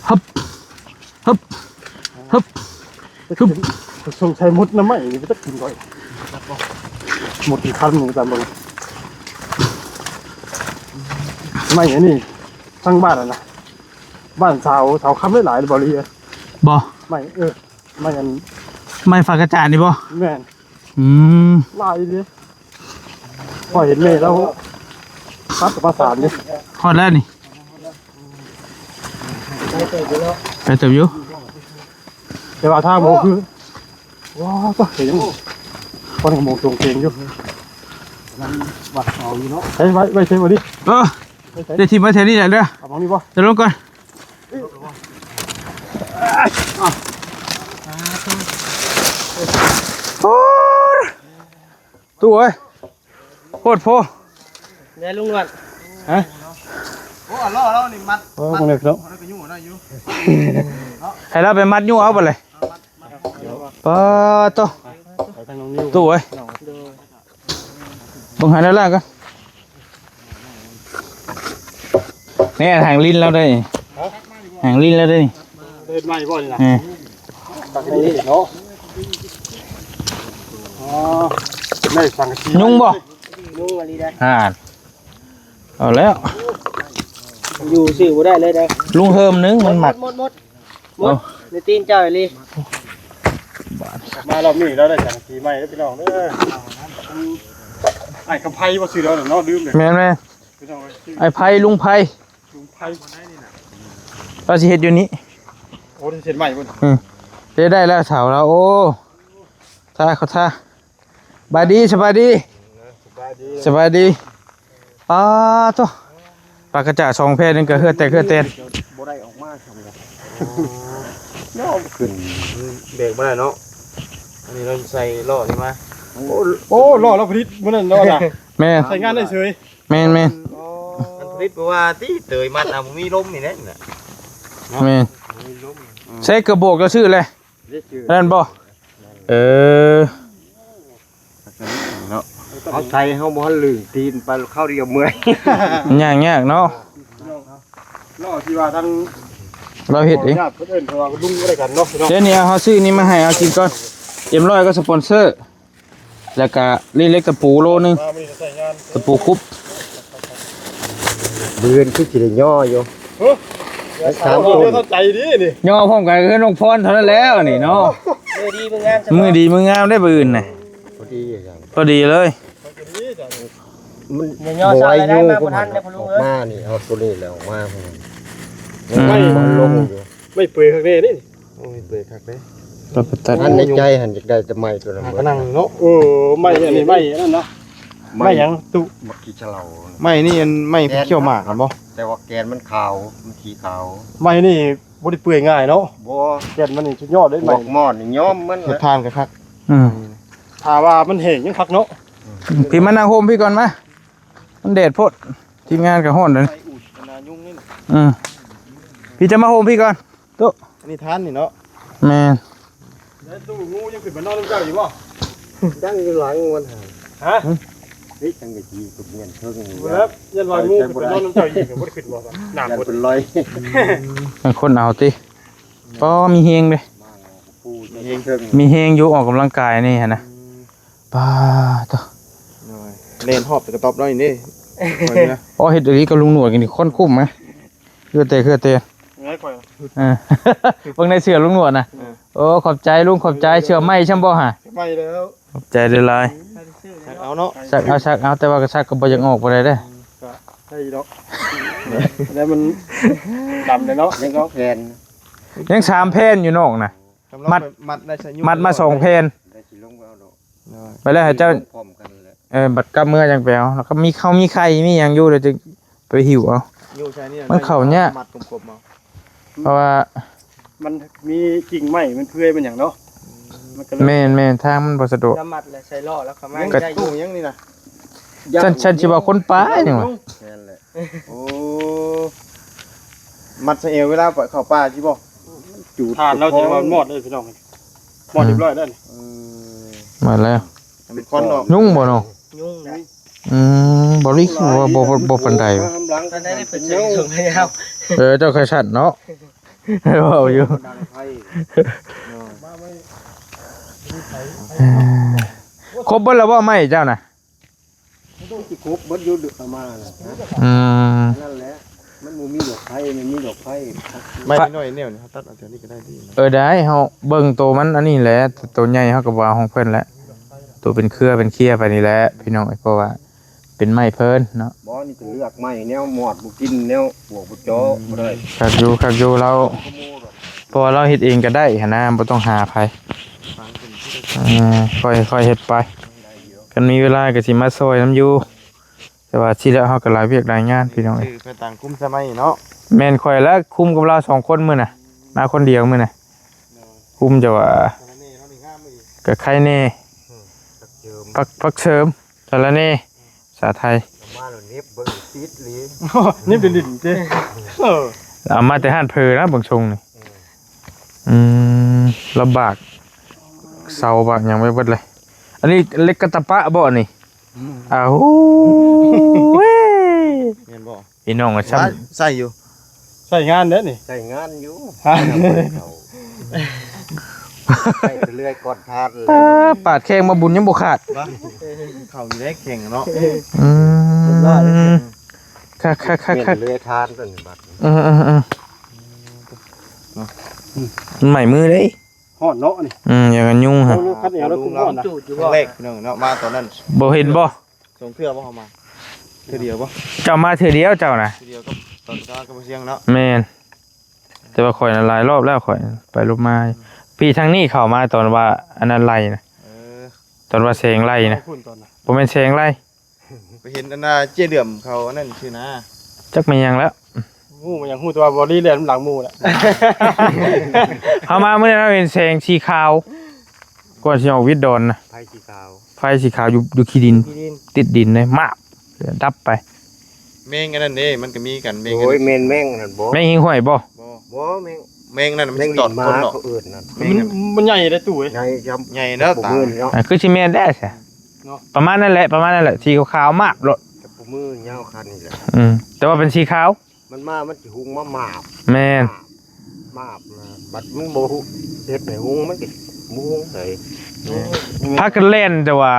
ຮຶບ ຮຶບ ຮຶບ ຮຶບ ສົງໄສໝົດນະໄມ້ນີ້ ໄປຕັກກິນກ່ອນ ໝົດທີ່ຄັນນີ້ຕາມເບິ່ງ ໄມ້ອັນນີ້ ທາງບ້ານຫັ້ນນະ ບ້ານສາວ ສາວຄຳຫຼາຍໆ ບໍ່ລີ ບໍ່ ໄມ້ ເອີ ໄມ້ອັນ ໄມ້ຝາກະຈາດນີ້ບໍ່ ແມ່ນ ອືມ ຫຼາຍເດ້ ຂ້ອຍເຫັນແມ່ລາວ ຕັດປະສານເດ້ ຮອດແລ້ວນີ້ ໄກເຕີບຢູ່ເນາະ ໄກເຕີບຢູ່ ແຕ່ວ່າທາງບໍ່ຄື ວ້າວ ເຫັນຍັງ ຄົນກໍມົງຕົງເກງຢູ່ ວັດເອົາຢູ່ເນາະ ໄປໄວ້ ໄວ້ໃສບໍ່ດີ ເອີ ໄປໃສ ໄດ້ຖິ້ມໄວ້ແຖວນີ້ແຫຼະເດີ ເອົາໝ່ອງນີ້ບໍ່ ຈະລົງກ່ອນ ໂອ້ຍ ຕູ້ເອີຍ ໂພດໂພ ແດ່ລຸງນວດ ຮະ ໂອ້ ອັນລໍ້ລາວນີ້ມັດ ໂອ້ ມັດ ມັນເລັກເນາະ ມັນກໍຢູ່ນະຢູ່ ໃຫ້ລາວໄປມັດຢູ່ເອົາບັດເລີຍ ປາດໂທ້ ຕູ້ເອີຍ ເບິ່ງໃຫ້ແລ້ວກັນ ນີ້ຫາງລິ້ນລາວໄດ້ ຫາງລິ້ນລາວໄດ້ ເຮັດໃໝ່ບໍ່ນີ້ນະ ເອີ ເນາະ ອໍ ໄດ້ສັງກະສີ ຍຸງບໍ່ ຍຸງອີ່ຫຼີໄດ໋ ອ່າ ເອົາແລ້ວ ຢູ່ຊື່ບໍ່ໄດ້ເລີຍເດີ ລຸງເຮີມໜຶ່ງມັນມັກ ໝົດ ໝົດ ໝົດ ເອົ້າ ໃນຕີນເຈົ້າອີ່ຫຼີ ບາດ ມາລອບນີ້ລາວໄດ້ສັງກະສີໃໝ່ເດີພີ່ນ້ອງເດີ ອ້າຍຄຳໄພບໍ່ຊື່ລາວເນາະ ລືມເລີຍ ແມ່ນໆ ພີ່ນ້ອງເອີຍ ອ້າຍໄພ ລຸງໄພ ລຸງໄພ ລາວຊິເຮັດຢູ່ນີ້ ໂອ້ ຊິເຮັດໃໝ່ບໍ່ ອືມ ເຮັດໄດ້ແລ້ວເຖົ້າລາວ ໂອ້ ທ່າເຂົາທ່າ ສະບາຍດີ ສະບາຍດີ ສະບາຍດີ ສະບາຍດີ ປາດໂທ້ ປາກະຈາສອງແພນີ້ກໍເຫື່ອແຕກເຫື່ອແຕນ ບໍ່ໄດ້ອອກມາຊ້ຳເລີຍ ເນາະ ຂຶ້ນ ແບກບໍ່ໄດ້ເນາະ ອັນນີ້ເຮົາໃສ່ລໍ້ນີ້ມາ ໂອ້ ໂອ້ ລໍ້ລາວຜະລິດມື້ນັ້ນເນາະນະ ແມ່ນ ໃຊ້ງານໄດ້ເສີຍ ແມ່ນໆ ມັນຜະລິດບໍ່ວ່າຕິ ເຕີຍມັດນະ ບໍ່ມີລົມນີ້ແຫຼະນະ ແມ່ນ ບໍ່ມີລົມ ໃຊ້ກະບອກລະຊື່ແຫຼະ ນັ້ນບໍ່ ເອີ ເນາະ ເຮົາໃສ່ເຮົາບໍ່ທັນລຶ້ງຕີນໄປ ຄາວດຽວເມື່ອຍ ຍາກໆເນາະ ລໍທີ່ວ່າທາງ ລາວເຮັດເອງ ຍາດເພິ່ນເອີ້ນເຂົາວ່າລຸງກໍໄດ້ກັນເນາະ ເຈົ້ານີ້ເຮົາຊື້ນີ້ມາໃຫ້ເຮົາກິນກ່ອນ ເອັມຮ້ອຍກໍສະປອນເຊີ ແລ້ວກະເຫຼັກຕະປູໂລໜຶ່ງ ຕະປູຄຸບ ເດືອນຄືຊິໄດ້ຍໍຢູ່ ເອີ ສາມຄົນ ເຂົ້າໃຈດີນີ້ ຍໍພ້ອມກັນຄືນ້ອງພອນເທົ່ານັ້ນແລ້ວນີ້ເນາະ ມື້ດີມື້ງາມ ມື້ດີມື້ງາມໄດ້ມື້ອື່ນນະ ພໍດີ ພໍດີເລີຍ ມັນບໍ່ໄຫວຢູ່ ບໍ່ທັນເດ້ ອອກມານີ້ ເອົາໂຕນີ້ແຫຼະ ອອກມາ ອືມ ມັນລົງຢູ່ ໄມ້ເປືອຍຄັກແດ່ເດ້ ໂອ້ຍ ເປືອຍຄັກເດ້ ອັນໃນໃຈຫັ້ນຢາກໄດ້ແຕ່ໄມ້ໂຕນັ້ນ ກະນັ່ງເນາະ ເອີ ໄມ້ອັນນີ້ ໄມ້ອັນນັ້ນນະ ໄມ້ຫຍັງຕຸ ບັກຂີ້ສະເຫຼົາ ໄມ້ນີ້ອັນໄມ້ຂຽວໝາກຫັ້ນບໍ່ ແຕ່ວ່າແກ່ນມັນຂາວ ມັນສີຂາວ ໄມ້ນີ້ບໍ່ໄດ້ເປືອຍງ່າຍເນາະ ບໍ່ ແກ່ນມັນນີ້ສຸດຍອດເດ້ ພວກໝໍນີ້ຍອມມັນ ເຮັດທານກະຄັກ ອືມ ຖ້າວ່າມັນແຫ້ງຍັງຄັກເນາະ ພີ່ມານັ່ງຮົ່ມພີ່ກ່ອນມາ ມັນແດດໂພດ ທີມງານກະຮ້ອນເດ້ ໄຟອູດ ອັນນ່າຍຸງນີ້ ອືມ ພີ່ຈະມາຮົ່ມພີ່ກ່ອນ ໂຕະ ອັນນີ້ທານນີ້ເນາະ ແມ່ນ ແລ້ວຕູ້ງູຍັງຂຶ້ນມານອນນຳເຈົ້າຢູ່ບໍ່ ຍັງຢູ່ຫຼັງມັນຫັ້ນ ຮະ ເຮີ້ຍ ຈັງໄດ໋ຊິຂຶ້ນເຮືອນເທິງນີ້ ແລ້ວ ຢ້ານວ່າງູຂຶ້ນໄປນອນນຳເຈົ້າອີກ ບໍ່ໄດ້ຂຶ້ນບໍ່ ນ້ຳບໍ່ ເປັນລອຍ ບາງຄົນເອົາຕິ ບໍ່ມີແຮງເດ້ ມີແຮງຢູ່ ອອກກຳລັງກາຍນີ້ຫັ້ນນະ ອືມ ປາໂຕ ໂດຍ ແລ່ນຮອບແຕ່ກະຕອບນ້ອຍນີ້ ອໍ ເຮັດອີ່ຫຼີກັບລຸງໜວດນີ້ ຄົນຄຸ້ມນະ ເຄືອແຕ່ ເຄືອແຕ່ ເອີ ເບິ່ງໃນເສື້ອລຸງໜວດນະ ເອີ ໂອ້ ຂອບໃຈລຸງ ຂອບໃຈ ເສື້ອໃໝ່ຊ່ຳບໍ່ຫະ ໃໝ່ແລ້ວ ຂອບໃຈຫຼາຍໆ ເອົາເນາະ ຊັກເອົາ ຊັກເອົາ ແຕ່ວ່າກະຊັກກະບໍ່ຢາກອອກປານໃດເດ້ ກະໄດ້ຢູ່ດອກ ແລ້ວມັນດຳແລ້ວເນາະ ຍັງສອງແຜ່ນ ຍັງສາມແຜ່ນຢູ່ນອກນະ ມັດ ມັດໄດ້ໃສ່ ມັດມາສອງແຜ່ນ ໄປແລ້ວໃຫ້ເຈົ້າ ເອີ ບັດກັບເມືອຈັ່ງໄປເອົາ ແລ້ວກະມີເຂົ້າມີໄຂ່ມີຫຍັງຢູ່ ແລ້ວຈຶ່ງໄປຫິ້ວເອົາ ຢູ່ໃສ່ນີ້ ມັນເຂົ້າຍາກ ມັດກົມໆເອົາ ເພາະວ່າ ມັນມີກິ່ງໄມ້ ມັນເປືອຍ ມັນຫຍັງເນາະ ມັນກະເລີຍ ແມ່ນໆ ທາງມັນບໍ່ສະດວກ ລະມັດແລ້ວໃສ່ລໍ້ແລ້ວເຂົ້າມາ ຍັງໄດ້ຢູ່ ຫຍັງນີ້ນະ ຊັ້ນ ຊັ້ນຊິວ່າຄົນປ່ານີ້ຫວາ ແມ່ນແຫຼະ ໂອ້ ມັດໃສ່ແອວເວລາໄປເຂົ້າປ່າຊິບໍ່ ຈູດ ທານລາວຊິວ່າມອດເລີຍພີ່ນ້ອງ ໝົດຮຽບຮ້ອຍແລ້ວນີ້ ເອີ ໝົດແລ້ວ ມັນຄວັນອອກ ຍຸງບໍ່ເນາະ ຍຸງນະ ອືມ ບໍ່ລິ ບໍ່ ບໍ່ ບໍ່ປານໃດ ຕອນນັ້ນເພິ່ນສົ່ງໃຫ້ເຮົາ ເອີ ເຈົ້າໄຄສັດເນາະ ເວົ້າຢູ່ ຄົບເບິດແລ້ວບໍ່ໄມ້ເຈົ້ານະ? ມັນຕ້ອງຊິຄົບເບິດຢູ່ ເອົາມານະ ອືມ ນັ້ນແຫຼະ ມັນບໍ່ມີດອກໄຟ ມັນມີດອກໄຟ ໄມ້ນ້ອຍແນວນີ້ ເຮົາຕັດເອົາແຖວນີ້ກະໄດ້ຕິ ເອີ ໄດ້ ເຮົາເບິ່ງໂຕມັນອັນນີ້ແຫຼະ ໂຕໃຫຍ່ເຮົາກະບໍ່ເອົາຂອງເພິ່ນແຫຼະ ໂຕເປັນເຄືອເປັນເຄືອໄປນີ້ແຫຼະ ພີ່ນ້ອງເອີຍ ເພາະວ່າເປັນໄມ້ເພິ່ນເນາະ ບໍ່ ນີ້ກະເລືອກໄມ້ແນວມອດບໍ່ກິນ ແນວປວກບໍ່ເຈາະ ບໍ່ໄດ້ ຄັກຢູ່ ຄັກຢູ່ ລາວ ເພາະວ່າລາວເຮັດເອງກະໄດ້ຫັ້ນນະ ບໍ່ຕ້ອງຫາໃຜ ເອີ ຄ່ອຍ ຄ່ອຍເຮັດໄປ ຄັນມີເວລາກະຊິມາຊ່ອຍນຳຢູ່ ແຕ່ວ່າຊິແລ້ວເຮົາກະຫຼາຍວຽກຫຼາຍງານພີ່ນ້ອງເອີຍ ຊື່ໄປຕາງຄຸມສະໄໝເນາະ ແມ່ນຂ້ອຍລະຄຸມກັບລາວສອງຄົນມື້ນະ ມາຄົນດຽວມື້ນະ ຄຸມຈະວ່າ ກະໄຄແນ່ ຜັກ ຜັກເສີມ ສາລະແນ່ ພາສາໄທ ມາແລ້ວເນັບເບິ່ງຕິດອີ່ຫຼີ ເນັບດິນຕິ ເອີ ເອົາມາແຕ່ຮ້ານເພີນະເບິ່ງຊົງນີ້ ອືມ ລຳບາກ ເສົາບາກຫຍັງໄວ້ເບິດເລີຍ ອັນນີ້ເຫຼັກກະຕະປະບໍ່ນີ້? ອ້າວ ແມ່ນບໍ່? ພີ່ນ້ອງ ວ່າຊ້ຳ ໃຊ້ຢູ່ ໃຊ້ງານເດ້ນີ້ ໃຊ້ງານຢູ່ ຮະ ໃຊ້ເລື້ອຍກ່ອນທານເລີຍ ປາດແຂ້ງມາບຸນຍັງບໍ່ຂາດ ເຂົ້າຢູ່ໃນແຂ້ງເນາະ ອືມ ຄັກໆໆໆ ເລື່ອຍທານຕົວນີ້ບັດ ອືມໆໆ ໄໝ້ມືເດ້ ຮ້ອນເນາະນີ້ ອືມ ຢ່າງກັນຍຸງຫັ້ນ ຄັນແອວແລ້ວຄືຮ້ອນນະ ຄັ້ງແລກພີ່ນ້ອງເນາະ ມາຕອນນັ້ນ ບໍ່ເຫັນບໍ່? ສອງເທື່ອບໍ່ເຮົາມາ ເທື່ອດຽວບໍ່? ເຈົ້າມາເທື່ອດຽວເຈົ້ານະ ເທື່ອດຽວກັບຕອນເຊົ້າກັບເຊຍງເນາະ ແມ່ນ ແຕ່ວ່າຂ້ອຍນະຫຼາຍຮອບແລ້ວ ຂ້ອຍໄປລົມມາ ອືມ ພີ່ທາງນີ້ເຂົ້າມາຕອນວ່າອັນນັ້ນໄລ່ນະ ເອີ ຕອນວ່າແສງໄລ່ນະ ບໍ່ແມ່ນແສງໄລ່ ໄປເຫັນອັນນ່າເຈ້ເຫຼືອມເຂົາອັນນັ້ນຊື່ນະ ຈັກແມ່ນຫຍັງແລ້ວ ຮູ້ມາຫຍັງ ຮູ້ແຕ່ວ່າບໍ່ລີແລ່ນນຳຫຼັງໝູ່ແຫຼະ ເຮົາມາມື້ນັ້ນເຮົາເຫັນແສງສີຂາວ ກ່ອນຊິອອກວິດດອນນະ ໄຟສີຂາວ ໄຟສີຂາວຢູ່ ຢູ່ຂີ້ດິນ ຂີ້ດິນ ຕິດດິນເລີຍ ມາບ ດັບໄປ ແມງອັນນັ້ນເດ້ ມັນກະມີກັນ ແມງ ໂອ້ຍ ແມ່ນແມງອັນນັ້ນບໍ່? ແມງຫິ້ງຫ້ວຍບໍ່? ບໍ່ ບໍ່ ແມງ ແມງນັ້ນມັນຊິຕອດຄົນເນາະ ແມງລິນມາເຂົາເອີ້ນນັ້ນ ແມ່ງ ມັນ ມັນໃຫຍ່ເດ້ຕູ້ເອີຍ ໃຫຍ່ຊ່ຳ ໃຫຍ່ເນາະ ຕາ ຄືຊິແມ່ນແທ້ຊະ ເນາະ ປະມານນັ້ນແຫຼະ ປະມານນັ້ນແຫຼະ ສີຂາວໆ ມາບໂລດ ແຕ່ບໍ່ມືຍາວຂະໜາດນີ້ແຫຼະ ອືມ ແຕ່ວ່າເປັນສີຂາວ ມັນມາ ມັນຊິຮຸ່ງມາໝາບ ແມ່ນ ໝາບນະ ບັດມັນບໍ່ເຮັດໃຫ້ຮຸ່ງ ມັນກະບໍ່ຮຸ່ງໃດ ພາກັນແລ່ນແຕ່ວ່າ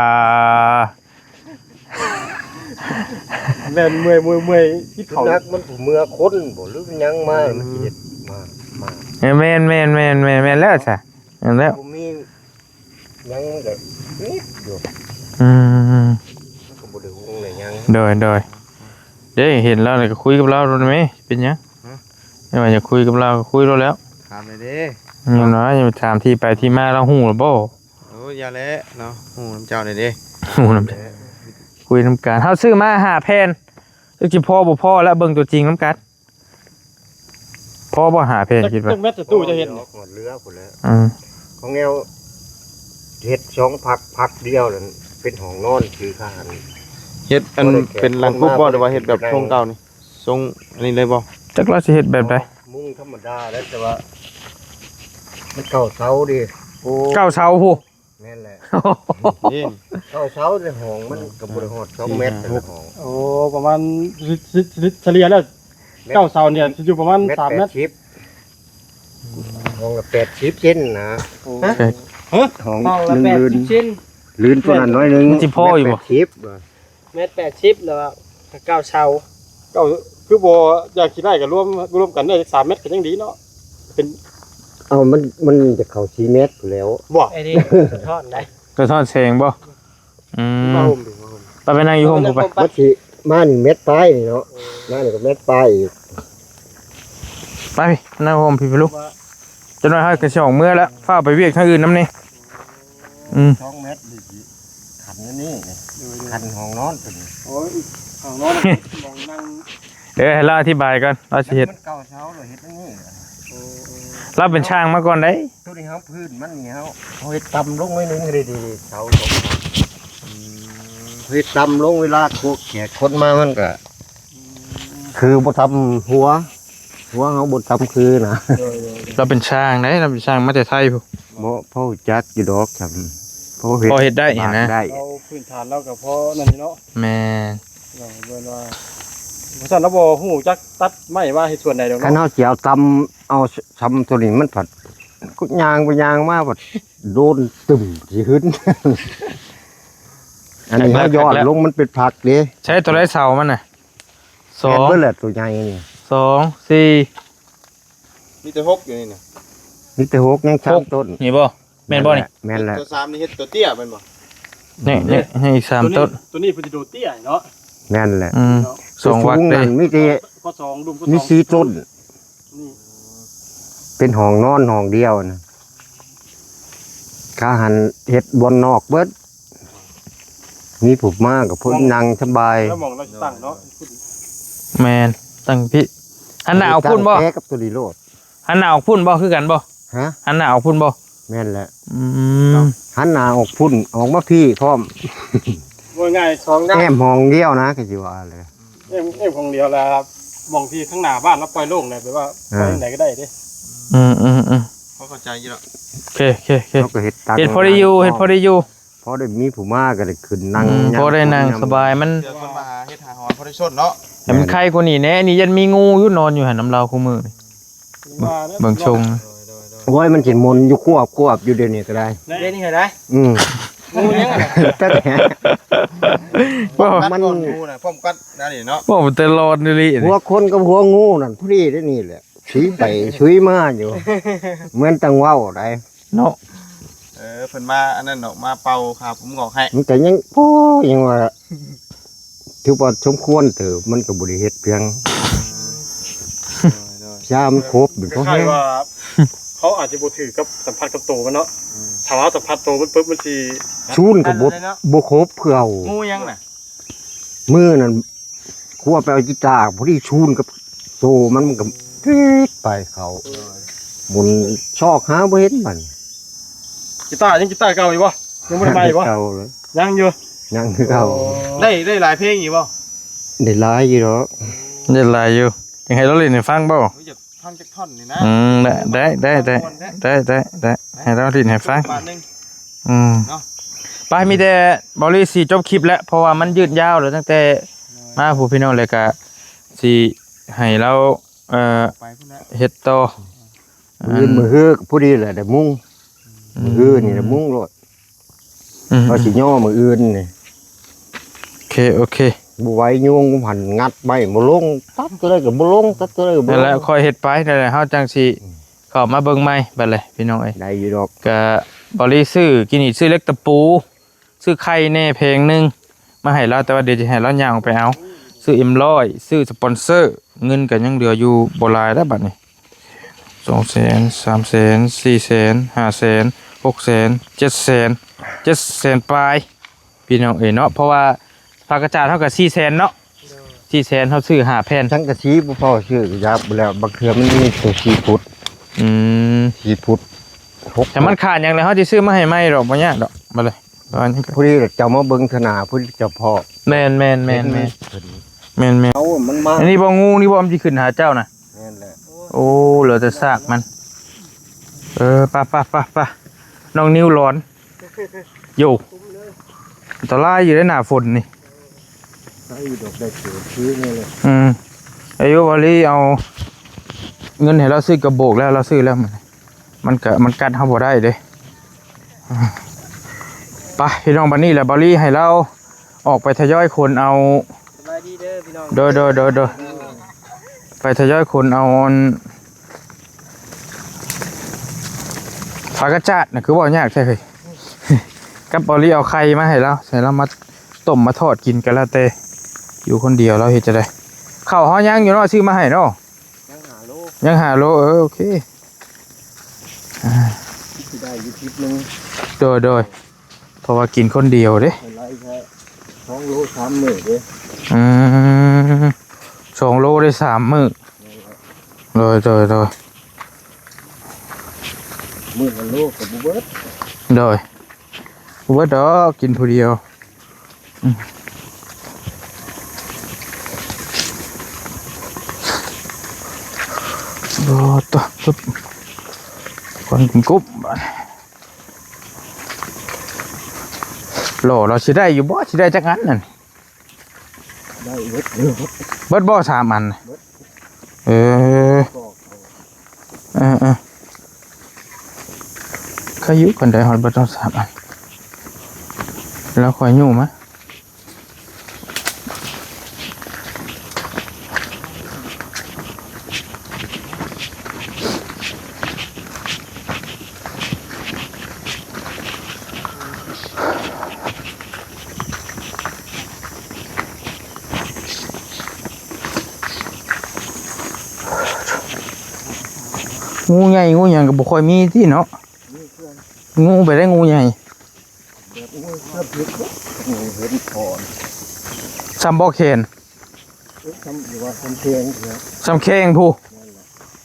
ແລ່ນເມື່ອຍ ເມື່ອຍ ເມື່ອຍ ກິນເຂົ້າ ໜັກມັນຜູ້ເມື່ອຄົນບໍ່ ຫຼືຫຍັງມາ ມັນຊິເຮັດມາ ມາ ແມ່ນໆໆໆ ແມ່ນແລ້ວຊະ ແມ່ນແລ້ວ ບໍ່ມີ ຍັງແບບນິດຢູ່ ອືມ ກໍບໍ່ໄດ້ຫຸງໄດ້ຫຍັງ ໂດຍ ໂດຍ ເດ້ ເຫັນລາວແລ້ວກໍຄຸຍກັບລາວໂລດແມ ເປັນຫຍັງ? ຮະ? ແມ່ນວ່າຢາກຄຸຍກັບລາວກໍຄຸຍໂລດແລ້ວ ຖາມແດ່ເດ້ ແມ່ນວ່າ ຢາກຖາມທີ່ໄປທີ່ມາລາວຮູ້ແລ້ວບໍ່? ໂອ້ຍ ຢ່າແຫຼະເນາະ ຮູ້ນຳເຈົ້າແດ່ເດ້ ຮູ້ນຳ ເອີ ຄຸຍນຳກັນ ເຮົາຊື້ມາຫ້າແຜ່ນ ຈັກຊິພໍບໍ່ພໍແລ້ວ ເບິ່ງຕົວຈິງນຳກັນ ພໍບໍ່ຫ້າແຜ່ນ ຈັກ ຄິດວ່າ ຈັກແມັດ ຕູ້ຈະເຮັດ ຮອດເຫຼືອພຸ້ນແຫຼະ ອືມ ຂອງແນວເຮັດສອງພັກ ພັກດຽວນັ້ນເປັນຫ້ອງນອນ ຄືຄານ ເຮັດອັນ ບໍ່ໄດ້ແຂກ ເປັນຫຼັງ ຄົນມາ ປຸບບໍ່ ຫຼືວ່າເຮັດແບບ ບໍ່ໄດ້ກິນ ຊົງເກົ່ານີ້ ຊົງອັນນີ້ເລີຍບໍ່? ຈັກລາວຊິເຮັດແບບໃດ ມຸງທຳມະດາແຫຼະ ແຕ່ວ່າມັນເກົ້າເສົາເດ້ ໂອ້ ເກົ້າເສົາພຸ້ນ ແມ່ນແຫຼະ ເກົ້າເສົາໃນຫ້ອງມັນກໍບໍ່ໄດ້ຮອດສອງແມັດ ສີ່ ຫ້າ ແຕ່ລະຫ້ອງ ໂອ້ ປະມານ ສະເລ່ຍແລ້ວ ແມັດ ເກົ້າເສົານີ້ຊິຢູ່ປະມານ ແມັດ ສາມແມັດ ແປດສິບ ຫ້ອງລະແປດສິບເຊັນນະ ໂອ້ ຮະ? ຫ້ອງ ຫ້ອງລະແປດສິບເຊັນ ລື່ນ ລື່ນຕົວນັ້ນໜ້ອຍໜຶ່ງ ມັນຊິພໍຢູ່ບໍ່? ແມັດແປດສິບ ແມັດແປດສິບ ແລ້ວກໍເກົ້າເສົາ ເກົ້າ ຄືບໍ່ຢາກຊິໄດ້ກໍລວມ ລວມກັນເດີ ສາມແມັດກໍຍັງດີເນາະ ເປັນ ເອົາ ມັນ ມັນຈະເຂົ້າສີ່ແມັດພຸ້ນແລ້ວ ບໍ່ ໄອ້ນີ້ສະທ້ອນໄດ໋ ສະທ້ອນແສງບໍ່? ອືມ ມາຫົ່ມ ມາຫົ່ມ ໄປ ໄປນັ່ງຢູ່ຫົ່ມພຸ້ນໄປ ມັນຊິມານີ້ແມັດປາຍນີ້ເນາະ ມານີ້ກໍແມັດປາຍອີກ ໄປ ໄປນັ່ງຫົ່ມພີ້ ໄປລູກ ຈັກໜ້ອຍເຮົາກໍຊິອອກເມືອແລ້ວ ຟ້າວໄປວຽກທາງອື່ນນຳນີ້ ອືມ ສອງແມັດນີ້ ຄັນອັນນີ້ ໂດຍໆ ຄັນຫ້ອງນອນຕົວນີ້ ໂອ້ຍ ຫ້ອງນອນ ໝ່ອງນັ່ງ ເອີ ໃຫ້ລາວອະທິບາຍກ່ອນ ລາວຊິເຮັດ ມັນເກົ້າເສົາ ລາວເຮັດອັນນີ້ ໂອ້ ລາວເປັນຊ່າງມາກ່ອນເດ້ ຕົວນີ້ເຮົາພື້ນມັນນີ້ ເຮົາ ເຮົາເຮັດຕ່ຳລົງໜ້ອຍໜຶ່ງ ເຮັດດີໆ ເສົາ ອືມ ເຮັດຕ່ຳລົງ ເວລາພວກແຂກຄົນມາ ມັນກໍ ອືມ ຄືບໍ່ຕ່ຳຫົວ ຫົວເຮົາບໍ່ຕ່ຳຄືນະ ໂດຍໆໆ ລາວເປັນຊ່າງເດ້ ລາວເປັນຊ່າງມາແຕ່ໄທພຸ້ນ ບໍ່ ພໍຮູ້ຈັກຢູ່ດອກ ຊ່ຳ ພໍເຮັດ ພໍເຮັດໄດ້ຫັ້ນນະ ໄດ້ ເອົາພື້ນຖານລາວກໍພໍນັ້ນຢູ່ເນາະ ແມ່ນ ເນາະ ເພິ່ນວ່າ ບໍ່ຊັ້ນລາວບໍ່ຮູ້ຈັກຕັດໄມ້ວ່າເຮັດສ່ວນໃດດອກເນາະ ຄັນເຮົາຊິເອົາຕ່ຳ ເອົາຊ່ຳຕົວນີ້ມັນພັດ ກໍຍ່າງໄປຍ່າງມາພັດໂດນຕຶ້ມຊິຫຶນ ອັນນີ້ເຮົາຍ້ອນລົງມັນເປັນພັກເດ້ ໃຊ້ຕົວໃດເສົາມັນນະ? ສອງ ແມ່ນເບິດແຫຼະ ຕົວໃຫຍ່ນີ້ ສອງ ສີ່ ມີແຕ່ຫົກຢູ່ນີ້ນະ ມີແຕ່ຫົກ ຍັງສາມຕົ້ນ ນີ້ບໍ່? ແມ່ນບໍ່ນີ້? ແມ່ນແຫຼະ ຕົວສາມນີ້ເຮັດຕົວເຕ້ຍແມ່ນບໍ່? ນີ້ ນີ້ ນີ້ອີກສາມຕົ້ນ ຕົວນີ້ເພິ່ນຊິໂດດເຕ້ຍເນາະ ແມ່ນແຫຼະ ອືມ ສອງວັກເດ້ ມີແຕ່ ພໍສອງ ລຸມ ມີສີ່ຕົ້ນ ນີ້ ເປັນຫ້ອງນອນຫ້ອງດຽວນະ ຂ້າຫັ້ນເຮັດບ່ອນນອກເບິດ ມີຜູ້ມາກໍເພິ່ນນັ່ງສະບາຍ ແລ້ວໝ່ອງລາວຊິຕັ້ງເນາະ ແມ່ນ ຕັ້ງພີ້ ຫັນໜ້າອອກພຸ້ນບໍ່? ແຕ່ກັບຕົວນີ້ໂລດ ຫັນໜ້າອອກພຸ້ນບໍ່? ຄືກັນບໍ່? ຮະ? ຫັນໜ້າອອກພຸ້ນບໍ່? ແມ່ນແຫຼະ ອືມ ຫັນໜ້າອອກພຸ້ນ ອອກມາພີ້ພ້ອມ ວ່າງ່າຍ ສອງດ້ານ ແອ້ມຫ້ອງດຽວນະ ກໍຊິວ່າແຫຼະ ເອັມ ເອັມຂອງດຽວລະ ໝ່ອງທີ່ທາງໜ້າບ້ານລາວປ່ອຍໂລ່ງແຫຼະ ແບບວ່າ ອ່າ ປ່ອຍຈັ່ງໃດກໍໄດ້ເດ້ ອືມໆໆ ເຂົາເຂົ້າໃຈຢູ່ດອກ ໂອເຄໆໆ ເຮົາກໍເຮັດຕັ້ງ ເຮັດພໍໄດ້ຢູ່ ເຮັດພໍໄດ້ຢູ່ ພໍໄດ້ມີຜູ້ມາກໍໄດ້ຂຶ້ນນັ່ງ ອືມ ພໍໄດ້ນັ່ງສະບາຍ ມັນ ເທື່ອເພິ່ນມາຫາເຮັດຫາຫອນພໍໄດ້ຊົນເນາະ ໃຫ້ມັນໄຄກວ່ານີ້ແດ່ ນີ້ຍັງມີງູຢູ່ນອນຢູ່ຫັ້ນນຳລາວຄູ່ມື້ນີ້ ເບິ່ງຊົງ ໂອ້ຍ ມັນຊິໝຸນຢູ່ຄວບໆ ຢູ່ດຽວນີ້ກໍໄດ້ ດຽວນີ້ກໍໄດ້ ອືມ ງູຍັງ ແຕ່ ປ້ອມກັດ ມັນ ງົນງູນະ ປ້ອມກັດນັ້ນນີ້ເນາະ ປ້ອມແຕ່ລອນອີ່ຫຼີ ຫົວຄົນກັບຫົວງູນັ້ນພໍດີເດ້ ນີ້ແຫຼະ ຊຸຍໄປຊຸຍມາຢູ່ ແມ່ນຈັ່ງເວົ້າໄດ໋ເນາະ ເອີ ເພິ່ນມາອັນນັ້ນເນາະ ມາເປົ່າຂາຜົມງອກໃຫ້ ມັນກໍຍັງ ໂອ້ ຍັງວ່າ ຖືວ່າສົມຄວນເຕີບ ມັນກໍບໍ່ໄດ້ເຮັດພຽງ ໂດຍໆ ຍາມຄົບນີ້ ຄ້າຍໆວ່າ ເຂົາອາດຈະບໍ່ຖືກກັບ ສຳຜັດກັບໂຕມັນເນາະ ອືມ ຖ້າວ່າເຮົາສຳຜັດໂຕມັນປຶບ ມັນຊິ ຊູນກໍບໍ່ ບໍ່ຄົບຄືເຮົາ ງູຍັງນະ ມື້ນັ້ນ ຂົວໄປເອົາກີຕາ ພໍດີຊູນກັບໂຕມັນ ມັນກໍຕິດໄປເຂົ້າ ໂດຍ ໝຸນຊອກຫາບໍ່ເຫັນບັດນີ້ ກີຕາຍັງ ກີຕາເກົ່າຢູ່ບໍ່? ຍັງບໍ່ໄດ້ໃໝ່ບໍ່? ເກົ່າເລີຍ ຍັງຢູ່ ຍັງຄືເກົ່າ ໂອ້ ໄດ້ ໄດ້ຫຼາຍເພງຢູ່ບໍ່? ໄດ້ຫຼາຍຢູ່ດອກ ໄດ້ຫຼາຍຢູ່ ຢາກໃຫ້ລາວຫຼິ້ນໃຫ້ຟັງບໍ່? ໂອ້ຍ ຢາກ ຟັງຈັກທ່ອນນີ້ນະ ອືມ ໄດ້ ໄດ້ ໄດ້ ໄດ້ ໃຫ້ລາວຫຼິ້ນໃຫ້ຟັງ ບາດໜຶ່ງ ອືມ ເນາະ ໄປ ມີແຕ່ເບົາລີຊິຈົບຄລິບແລ້ວ ເພາະວ່າມັນຍືດຍາວແລ້ວ ຕັ້ງແຕ່ ໂດຍ ມາພຸ້ນ ພີ່ນ້ອງ ແລ້ວກະຊິໃຫ້ລາວ ເອີ ໄປພຸ້ນແຫຼະ ເຮັດຕໍ່ ມື້ອື່ນ ອືມ ມື້ຮືກໍພໍດີແຫຼະ ໄດ້ມຸງ ອືມ ມື້ຮືນີ້ລະມຸງໂລດ ອືມ ວ່າຊິຍໍມື້ອື່ນນີ້ ໂອເຄ ໂອເຄ ບໍ່ໄຫວ ຍຸງຫັ້ນງັດໄມ້ບໍ່ລົງ ຕັດຕົວໃດກໍບໍ່ລົງ ຕັດຕົວໃດກໍບໍ່ລົງ ນັ້ນແຫຼະ ຄ່ອຍເຮັດໄປ ນັ້ນແຫຼະ ເຮົາຈັ່ງຊິ ອືມ ເຂົ້າມາເບິ່ງໃໝ່ບັດແຫຼະ ພີ່ນ້ອງເອີຍ ໄດ້ຢູ່ດອກ ກະ ບໍລິຊື້ ກິນອີກ ຊື້ເຫຼັກຕະປູ ຊື້ໄຂ່ແດ່ແຜງໜຶ່ງມາໃຫ້ລາວ ແຕ່ວ່າດຽວຈະໃຫ້ລາວຍ່າງອອກໄປເອົາ. ຊື້ເອັມຮ້ອຍ ຊື້ສະປອນເຊີ ເງິນກໍຍັງເຫຼືອຢູ່ບໍ່ຫຼາຍແລ້ວບັດນີ້ ສອງແສນ ສາມແສນ ສີ່ແສນ ຫ້າແສນ ຫົກແສນ ເຈັດແສນ ເຈັດແສນປາຍ ພີ່ນ້ອງເອີຍເນາະ. ເພາະວ່າຜັກກະຈາດເຮົາກໍສີ່ແສນເນາະ ສີ່ແສນ ເຮົາຊື້ຫ້າແຜ່ນ ສັງກະສີບໍ່ພໍຊື້ກໍຢາກບໍ່ແລ້ວ ບາງເທື່ອມັນມີແຕ່ສີ່ຟຸດ ອືມ ສີ່ຟຸດ ຫົກ ຖ້າມັນຂາດຫຍັງແລ້ວ ເຮົາຊິຊື້ມາໃຫ້ໃໝ່ດອກ ບໍ່ຍາກດອກ ມາເລີຍ ເອົາຫຍັງກໍ ພໍດີແລ້ວເຈົ້າມາເບິ່ງທະນາ ພໍດີເຈົ້າພໍ້ ແມ່ນໆໆໆ ເຫັນ ແມ່ນໆ ເອົາມັນມາ ອັນນີ້ບໍ່ ງູນີ້ບໍ່ ມັນຊິຂຶ້ນຫາເຈົ້ານະ ແມ່ນແຫຼະ ໂອ້ ເຫຼືອແຕ່ຊາກມັນ ເອີ ໄປໆໆໆ ນ້ອງນິວຫຼອນ ໂຢ ອັນຕະລາຍຢູ່ໃນໜ້າຝົນນີ້ ໃຊ້ດອກໄດ້ເກີດຄືນີ້ແຫຼະ ອືມ ອາຍຸ ບໍລິເອົາເງິນໃຫ້ລາວຊື້ກະໂບກແລ້ວ ລາວຊື້ແລ້ວ ມັນ ມັນກະ ມັນກັດເຮົາບໍ່ໄດ້ເດ້ ໄປພີ່ນ້ອງ ບັດນີ້ແຫຼະ ບໍລິໃຫ້ລາວອອກໄປທະຍອຍຂົນເອົາ ສະບາຍດີເດີພີ່ນ້ອງ ໂດຍໆໆໆ ໄປທະຍອຍຂົນເອົາອັນ ຜັກກະຈາດນະ ຄືເວົ້າຍາກແທ້ເຮີ້ຍ ກັບບໍລິເອົາໄຂ່ມາໃຫ້ລາວ ໃຫ້ລາວມາຕົ້ມມາທອດກິນກໍແລ້ວແຕ່ ຢູ່ຄົນດຽວລາວເຮັດຈັ່ງໃດ ເຂົ້າເຮົາຍັງຢູ່ເນາະ ຊື້ມາໃຫ້ເນາະ ຍັງຫ້າໂລ ຍັງຫ້າໂລ ເອີ ໂອເຄ ອ່າ ຊິໄດ້ຢູ່ທິດໜຶ່ງ ໂດຍໆ ເພາະວ່າກິນຄົນດຽວເດ້ ໄລ່ແຄ່ສອງໂລສາມມື້ເດ້ ອືມ ສອງໂລໄດ້ສາມມື້ ໂດຍໆໆ ມື້ລະໂລກໍບໍ່ເບິດ ໂດຍ ບໍ່ເບິດດອກ ກິນຜູ້ດຽວ ອືມ ໂອ້ ຕະ ກຶບ ຄວັນກຸບ ບາດນີ້ ຫຼໍ່ລາວຊິໄດ້ຢູ່ບໍ່ ຊິໄດ້ຈັກອັນນັ້ນ ໄດ້ເບິດຢູ່ ເບິດບໍ່ສາມອັນ ເບິດ ເອີ ກໍເອົາ ເອີໆ ໃຄຢູ່ ຄັນໄດ້ຮອດເບິດທັງສາມອັນ ແລ້ວຄ່ອຍຍູ້ມາ. ງູໃຫຍ່ງູຫຍັງກໍບໍ່ຄ່ອຍມີຕິເນາະ ງູໄປໄດ້ງູໃຫຍ່ ແບບງູເສືອພິດ ງູເຫັນຄອນ ສ່ຳບໍ່ແຂນ ເອີ ສ່ຳ ຫຼືວ່າສ່ຳແຂ້ງເນາະ ສ່ຳແຂ້ງພຸ້ນ ນັ້ນແຫຼະ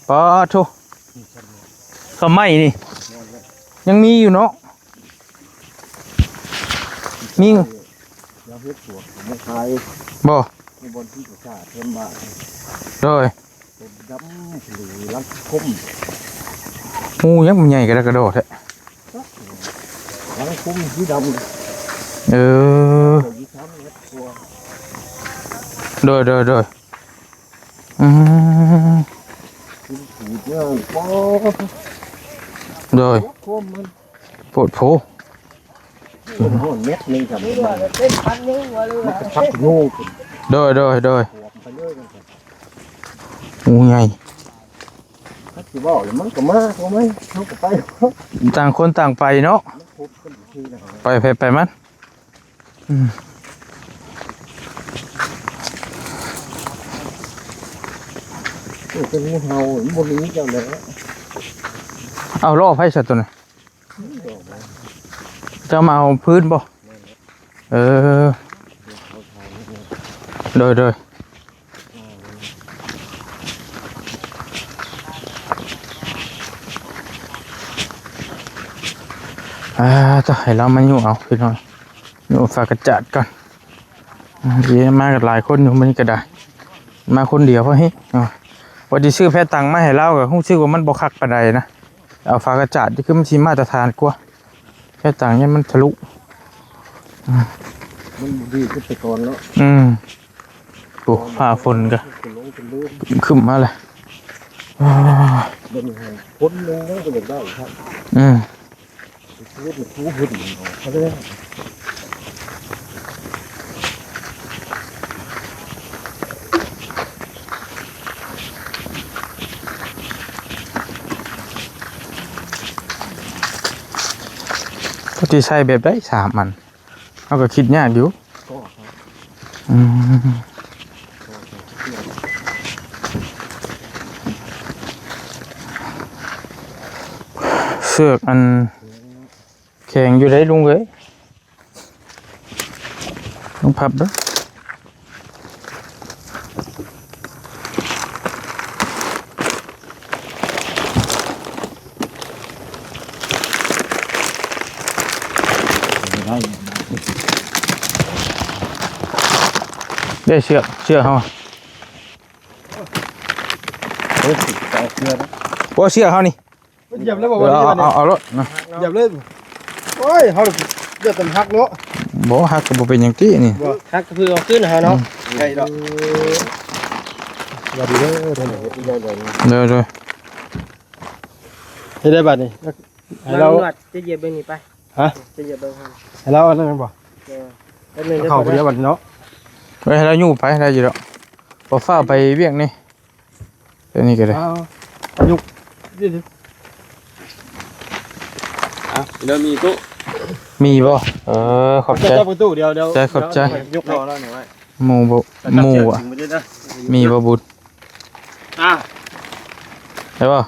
ປາໂທ້ ສ່ຳໄມ້ນີ້ ນັ້ນແຫຼະ ຍັງມີຢູ່ເນາະ ມີ ລາວເຮັດສວນເອົາມາຂາຍ ບໍ່ ໃນບ່ອນທີ່ປະຊາຊົນບ້ານ ໂດຍ ເປັນດຳ ຫຼື ລັງຄຸມ ງູຫຍັງມັນໃຫຍ່ກະດະກະດໍແທ້ ລັງຄຸມສີດຳ ເອີ ໂດຍ ໂດຍ ໂດຍ ອືມ ກິນຂູດຍາວ ໂດຍ ໂຄມມັນ ໂພດໂພ ເປັນຮອດແມັດໜຶ່ງກັນ ມັນກໍພັກໂຍ ໂດຍ ໂດຍ ໂດຍ ຂວບໄປເລີຍ ງູໃຫຍ່ ຖ້າຊິເວົ້າແລ້ວມັນກໍມາ ບໍ່ແມ່ນ ເຮົາກໍໄປ ຕ່າງຄົນຕ່າງໄປເນາະ ມັນພົບກັນຢູ່ທີ່ນະ ໄປໃຜໄປມັນ ອືມ ໂອ້ຍ ເປັນງູເຫົ່າ ມັນບໍ່ໜີເຈົ້າແລ້ວ ເອົາ ລໍ້ໃຜຊະໂຕນັ້ນ? ເຈົ້າມາເອົາພື້ນບໍ່? ເອີ ໂດຍ ໂດຍ ອ່າ ຕ້ອງໃຫ້ລາວມາຍູ້ເອົາ ພີ່ນ້ອງ ຍູ້ເອົາຝາກະຈາດກ່ອນ. ອ່າ ດີ ມາກັນຫຼາຍຄົນຢູ່ມື້ນີ້ກໍໄດ້ ມາຄົນດຽວພໍແຮງເນາະ ວ່າຊິຊື້ແພຕັງມາໃຫ້ລາວ ກໍຮູ້ສຶກວ່າມັນບໍ່ຄັກປານໃດນະ ເອົາຝາກະຈາດ ຄືມັນຊິມາດຕະຖານກວ່າ ແພຕັງນີ້ມັນທະລຸ ມັນບໍ່ດີຄືແຕ່ກ່ອນເນາະ ອືມ ໂອ້ ຟ້າຝົນກໍ ເປັນລົມເປັນເລີຍ ຄຶ້ມມາແລ້ວ ອ່າ ເບິ່ງໃຫ້ຄົນໜຶ່ງຍັງບໍ່ຢາກໄດ້ຄັບ ອືມ. ຊິໃສ່ແບບໃດສາມອັນ? ເຮົາກໍຄິດຍາກຢູ່. ອືມ ເຊືອກອັນແຂງຢູ່ໃດລຸງເອີຍ? ລຸງພັບເດີ. ໄດ້ເຊືອກ ເຊືອກເຮົາ. ເອີ ເອົາເຊືອກ ໂອ້ ເຊືອກເຮົານີ້. ມັນຢຽບແລ້ວບໍ່? ເອີ ເອົາ ເອົາ ເອົາໂລດນະ. ຢຽບເລີຍ. ໂອ້ຍ ເຮົາຢຽບແຕ່ມັນຫັກເນາະ. ບໍ່ຫັກກໍບໍ່ເປັນຫຍັງຕິນີ້. ບໍ່ ຫັກກໍຄືເອົາຄືນເຮົາເນາະ. ອືມ ໄດ້ດອກ. ເອີ ເອີ ເດີ ເດີ ເຮັດໄດ້ບາດນີ້. ໃຫ້ລາວ ຕຳຫຼວດຈະຢຽບເບິ່ງນີ້ໄປ. ຮະ? ຈະຢຽບເບິ່ງຫັ້ນ. ໃຫ້ລາວອັນນັ້ນແມ່ນບໍ່? ເອີ ແປັບໜຶ່ງເດີ. ເຂົ້າຜູ້ດຽວບັດນີ້ເນາະ. ເອີ ໃຫ້ລາວຍູ້ໄປ ໄດ້ຢູ່ດອກ. ບໍ່ຟ້າວໄປວຽກນີ້. ຕົວນີ້ກໍໄດ້. ເອົາ ເອົາຍົກ. ເອົາ ດຽວມີຕູ້ ມີບໍ່? ເອີ ຂອບໃຈ ຈັບປະຕູ. ດຽວ ດຽວ ຂອບໃຈ ຍົກໃຫ້. ໝູ່ບໍ່? ໝູ່ບໍ່? ມີບໍ່ບຸນ? ອ່າ ໄດ້ບໍ່?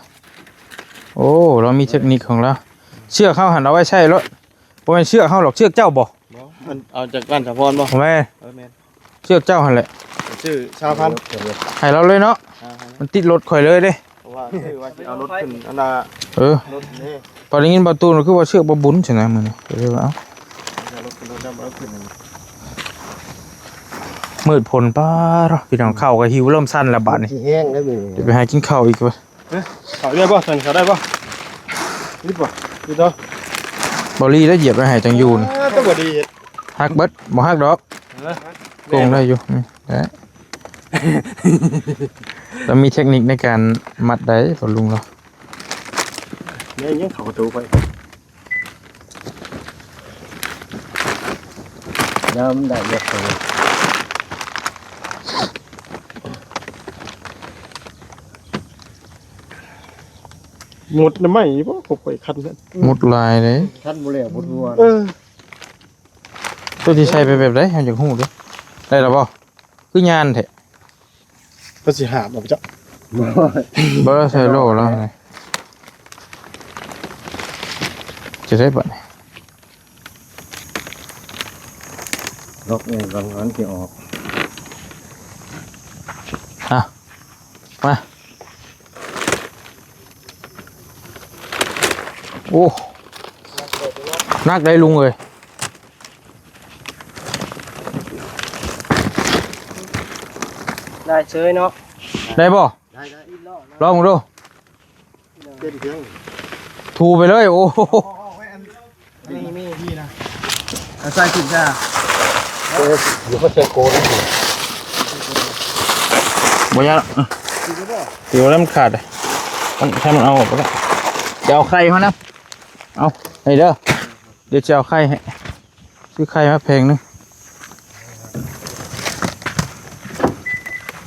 ໂອ້ ລາວມີເຕັກນິກຂອງລາວ. ເຊືອກເຮົາຫັ້ນເອົາໄວ້ໃຊ້ໂລດ. ບໍ່ແມ່ນເຊືອກເຮົາດອກ. ເຊືອກເຈົ້າບໍ່? ບໍ່ ມັນເອົາຈາກຮ້ານສາພອນບໍ່? ບໍ່ແມ່ນ. ເອີ ແມ່ນ. ເຊືອກເຈົ້າຫັ້ນແຫຼະ. ຊື້ຊາວພັນ ໃຫ້ລາວເລີຍເນາະ. ອ່າ ມັນຕິດລົດຂ້ອຍເລີຍເດ້. ເພາະວ່າ ຄືວ່າຊິເອົາລົດຂຶ້ນອັນນ່າ. ເອີ ລົດນີ້ ພໍໄດ້ຍິນບ່າວຕູນຄືວ່າເຊືອກບ່າວບຸນຊັ້ນນະ ມື້ນີ້ກໍເລີຍວ່າ ເອົາ ເອົາລົດຂຶ້ນລົດດຳເອົາຂຶ້ນ. ມືດຝົນ ປ້າດ ພີ່ນ້ອງ ເຂົ້າກໍຫິວເລີ່ມສັ່ນແລ້ວບາດນີ້. ຊິແຫ້ງແລ້ວມື້ນີ້ ຈະໄປຫາກິນເຂົ້າອີກ. ເອີ ເຂົ້າໄດ້ບໍ່? ຊັ້ນເຂົ້າໄດ້ບໍ່? ລິບບໍ່? ລິບເນາະ. ບໍ່ລີໄດ້ຢຽບໄວ້ໃຫ້ຈັ່ງຢູ່ນີ້. ເອີ ແຕ່ບໍ່ດີເຮັດ ຫັກເບິດ. ບໍ່ຫັກດອກ. ເອີ ໂກງໄດ້ຢູ່. ອືມ ໄດ້. ລາວມີເຕັກນິກໃນການມັດໄດ້ ພໍ່ລຸງເນາະ. ແມ່ນຍັງເຂົ້າປະຕູໄປ. ຍາມໄດ້ຢຽບເຂົ້າ ໝົດນ້ຳໄມ້ບໍ່? ຂ້ອຍຄັນ ໝົດຫຼາຍເດ້. ຄັນບໍ່ແລ້ວບໍ່ທົ່ວ. ເອີ ຕົວທີ່ໃສ່ໄປແບບໃດ ເຮົາຢາກຮູ້ເດ້. ໄດ້ແລ້ວບໍ່? ຄືຍານແທ້. ເພິ່ນຊິຫາບບໍ່ຈັກ. ບໍ່ ໃສ່ໂລແລ້ວ. ຈະໄດ້ບັດນີ້. ລັອກນີ້ກ່ອນ ມັນຊິອອກ. ອ່ະ ມາ. ໂອ້ ໜັກໄດ໋ລຸງເອີຍ. ໄດ້ເຊີຍເນາະ. ໄດ້ບໍ່? ໄດ້ ໄດ້. ລອງເບິ່ງດູ. ເປັນຫຍັງ? ຖູໄປເລີຍ. ໂອ້ ມີ ມີ ມີນະ. ເອົາໃສ່ຖົງຊະ. ເອີ ຢູ່ເຂົາໃສ່ໂກນ. ບໍ່ຍາກ. ຕິວແລ້ວມັນຂາດ. ມັນ ໃຫ້ມັນເອົາອອກໄປແລ້ວ. ຈະເອົາໄຂ່ເຮົານຳ. ເອົາ ນີ້ເດີ. ດຽວຈະເອົາໄຂ່ໃຫ້. ຊື້ໄຂ່ມາແຜງໜຶ່ງ.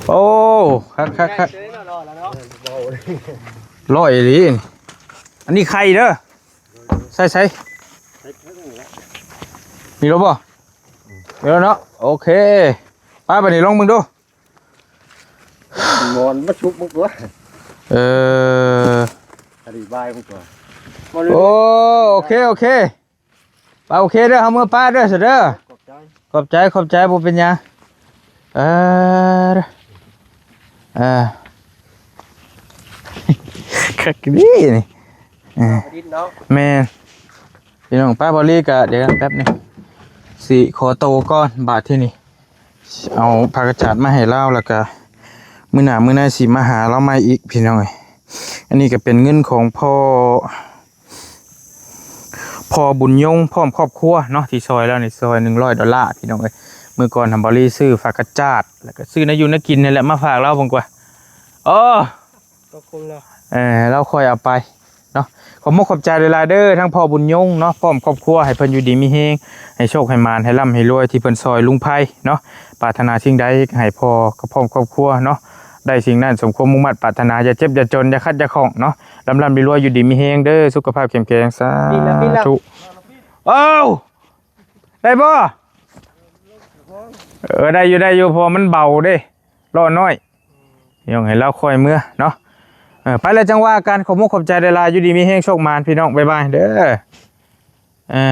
ໂອ້ ຄັກໆໆ. ຮ້ອຍອີ່ຫຼີ. ອັນນີ້ໄຂ່ເດີ. ໃສ່ ໃສ່ ມີແລ້ວບໍ່? ມີແລ້ວເນາະ. ໂອເຄ ໄປ ບາດນີ້ລອງເບິ່ງດູ. ໝອນມາຊຸບມັນຕົວະ. ເອີ ອະດີບາຍມັນຕົວະ. ໂອ້ ໂອເຄ ໂອເຄ. ໄປ ໂອເຄເດີ ເຮົາເມືອປ້າເດີ ຊະເດີ. ຂອບໃຈ ຂອບໃຈ ຂອບໃຈ ບໍ່ເປັນຫຍັງ. ເອີ ເອີ ຄັກດີນີ້. ເອີ ແມ່ນ ພີ່ນ້ອງ ປ້າບໍລີກະ ດຽວແປັບໜຶ່ງ ຊິຂໍໂຕກ່ອນ. ບາດທີນີ້ ເອົາຜັກກະຈາດມາໃຫ້ລາວ ແລ້ວກະມື້ໜ້າມື້ໃນຊິມາຫາລາວໃໝ່ອີກ ພີ່ນ້ອງເອີຍ. ອັນນີ້ກະເປັນເງິນຂອງພໍ່ ພໍ່ບຸນຍົງ ພ້ອມຄອບຄົວເນາະ ທີ່ຊ່ອຍລາວນີ້ ຊ່ອຍໜຶ່ງຮ້ອຍໂດລາ ພີ່ນ້ອງເອີຍ. ມື້ກ່ອນຫັ້ນ ບໍລີຊື້ຜັກກະຈາດ ແລ້ວກະຊື້ແນວຢູ່ແນວກິນນີ້ແຫຼະ ມາຝາກລາວເບິ່ງກວ່າ. ເອີ ກໍຄຸ້ມເນາະ. ເອີ ລາວຄ່ອຍເອົາໄປເນາະ. ຂອບມຸກຂອບໃຈຫຼາຍໆເດີ ທັງພໍ່ບຸນຍົງເນາະ ພ້ອມຄອບຄົວ ໃຫ້ເພິ່ນຢູ່ດີມີແຮງ ໃຫ້ໂຊກໃຫ້ໝານ ໃຫ້ລ່ຳໃຫ້ລວຍ ທີ່ເພິ່ນຊ່ອຍລຸງໄພເນາະ. ປາດຖະໜາສິ່ງໃດ ໃຫ້ພໍ່ກັບພ້ອມຄອບຄົວເນາະ ໄດ້ສິ່ງນັ້ນສົມຄວາມມຸ່ງມາດປາດຖະໜາ. ຢ່າເຈັບຢ່າຈົນ ຢ່າຂັດຢ່າຂ້ອງເນາະ. ລ່ຳໆລວຍໆ ຢູ່ດີມີແຮງເດີ ສຸຂະພາບເຂັ້ມແຂງ. ສາທຸ. ເອົ້າ ໄດ້ບໍ່? ເອີ ໄດ້ຢູ່ ໄດ້ຢູ່ ເພາະວ່າມັນເບົາເດ້ ລໍ້ນ້ອຍ. ຍ່ອງໃຫ້ລາວຄ່ອຍເມືອເນາະ. ເອີ ໄປແລ້ວຈັ່ງວ່າກັນ. ຂອບມຸກຂອບໃຈຫຼາຍໆ ຢູ່ດີມີແຮງ ໂຊກໝານພີ່ນ້ອງ ບາຍບາຍເດີ. ເອີ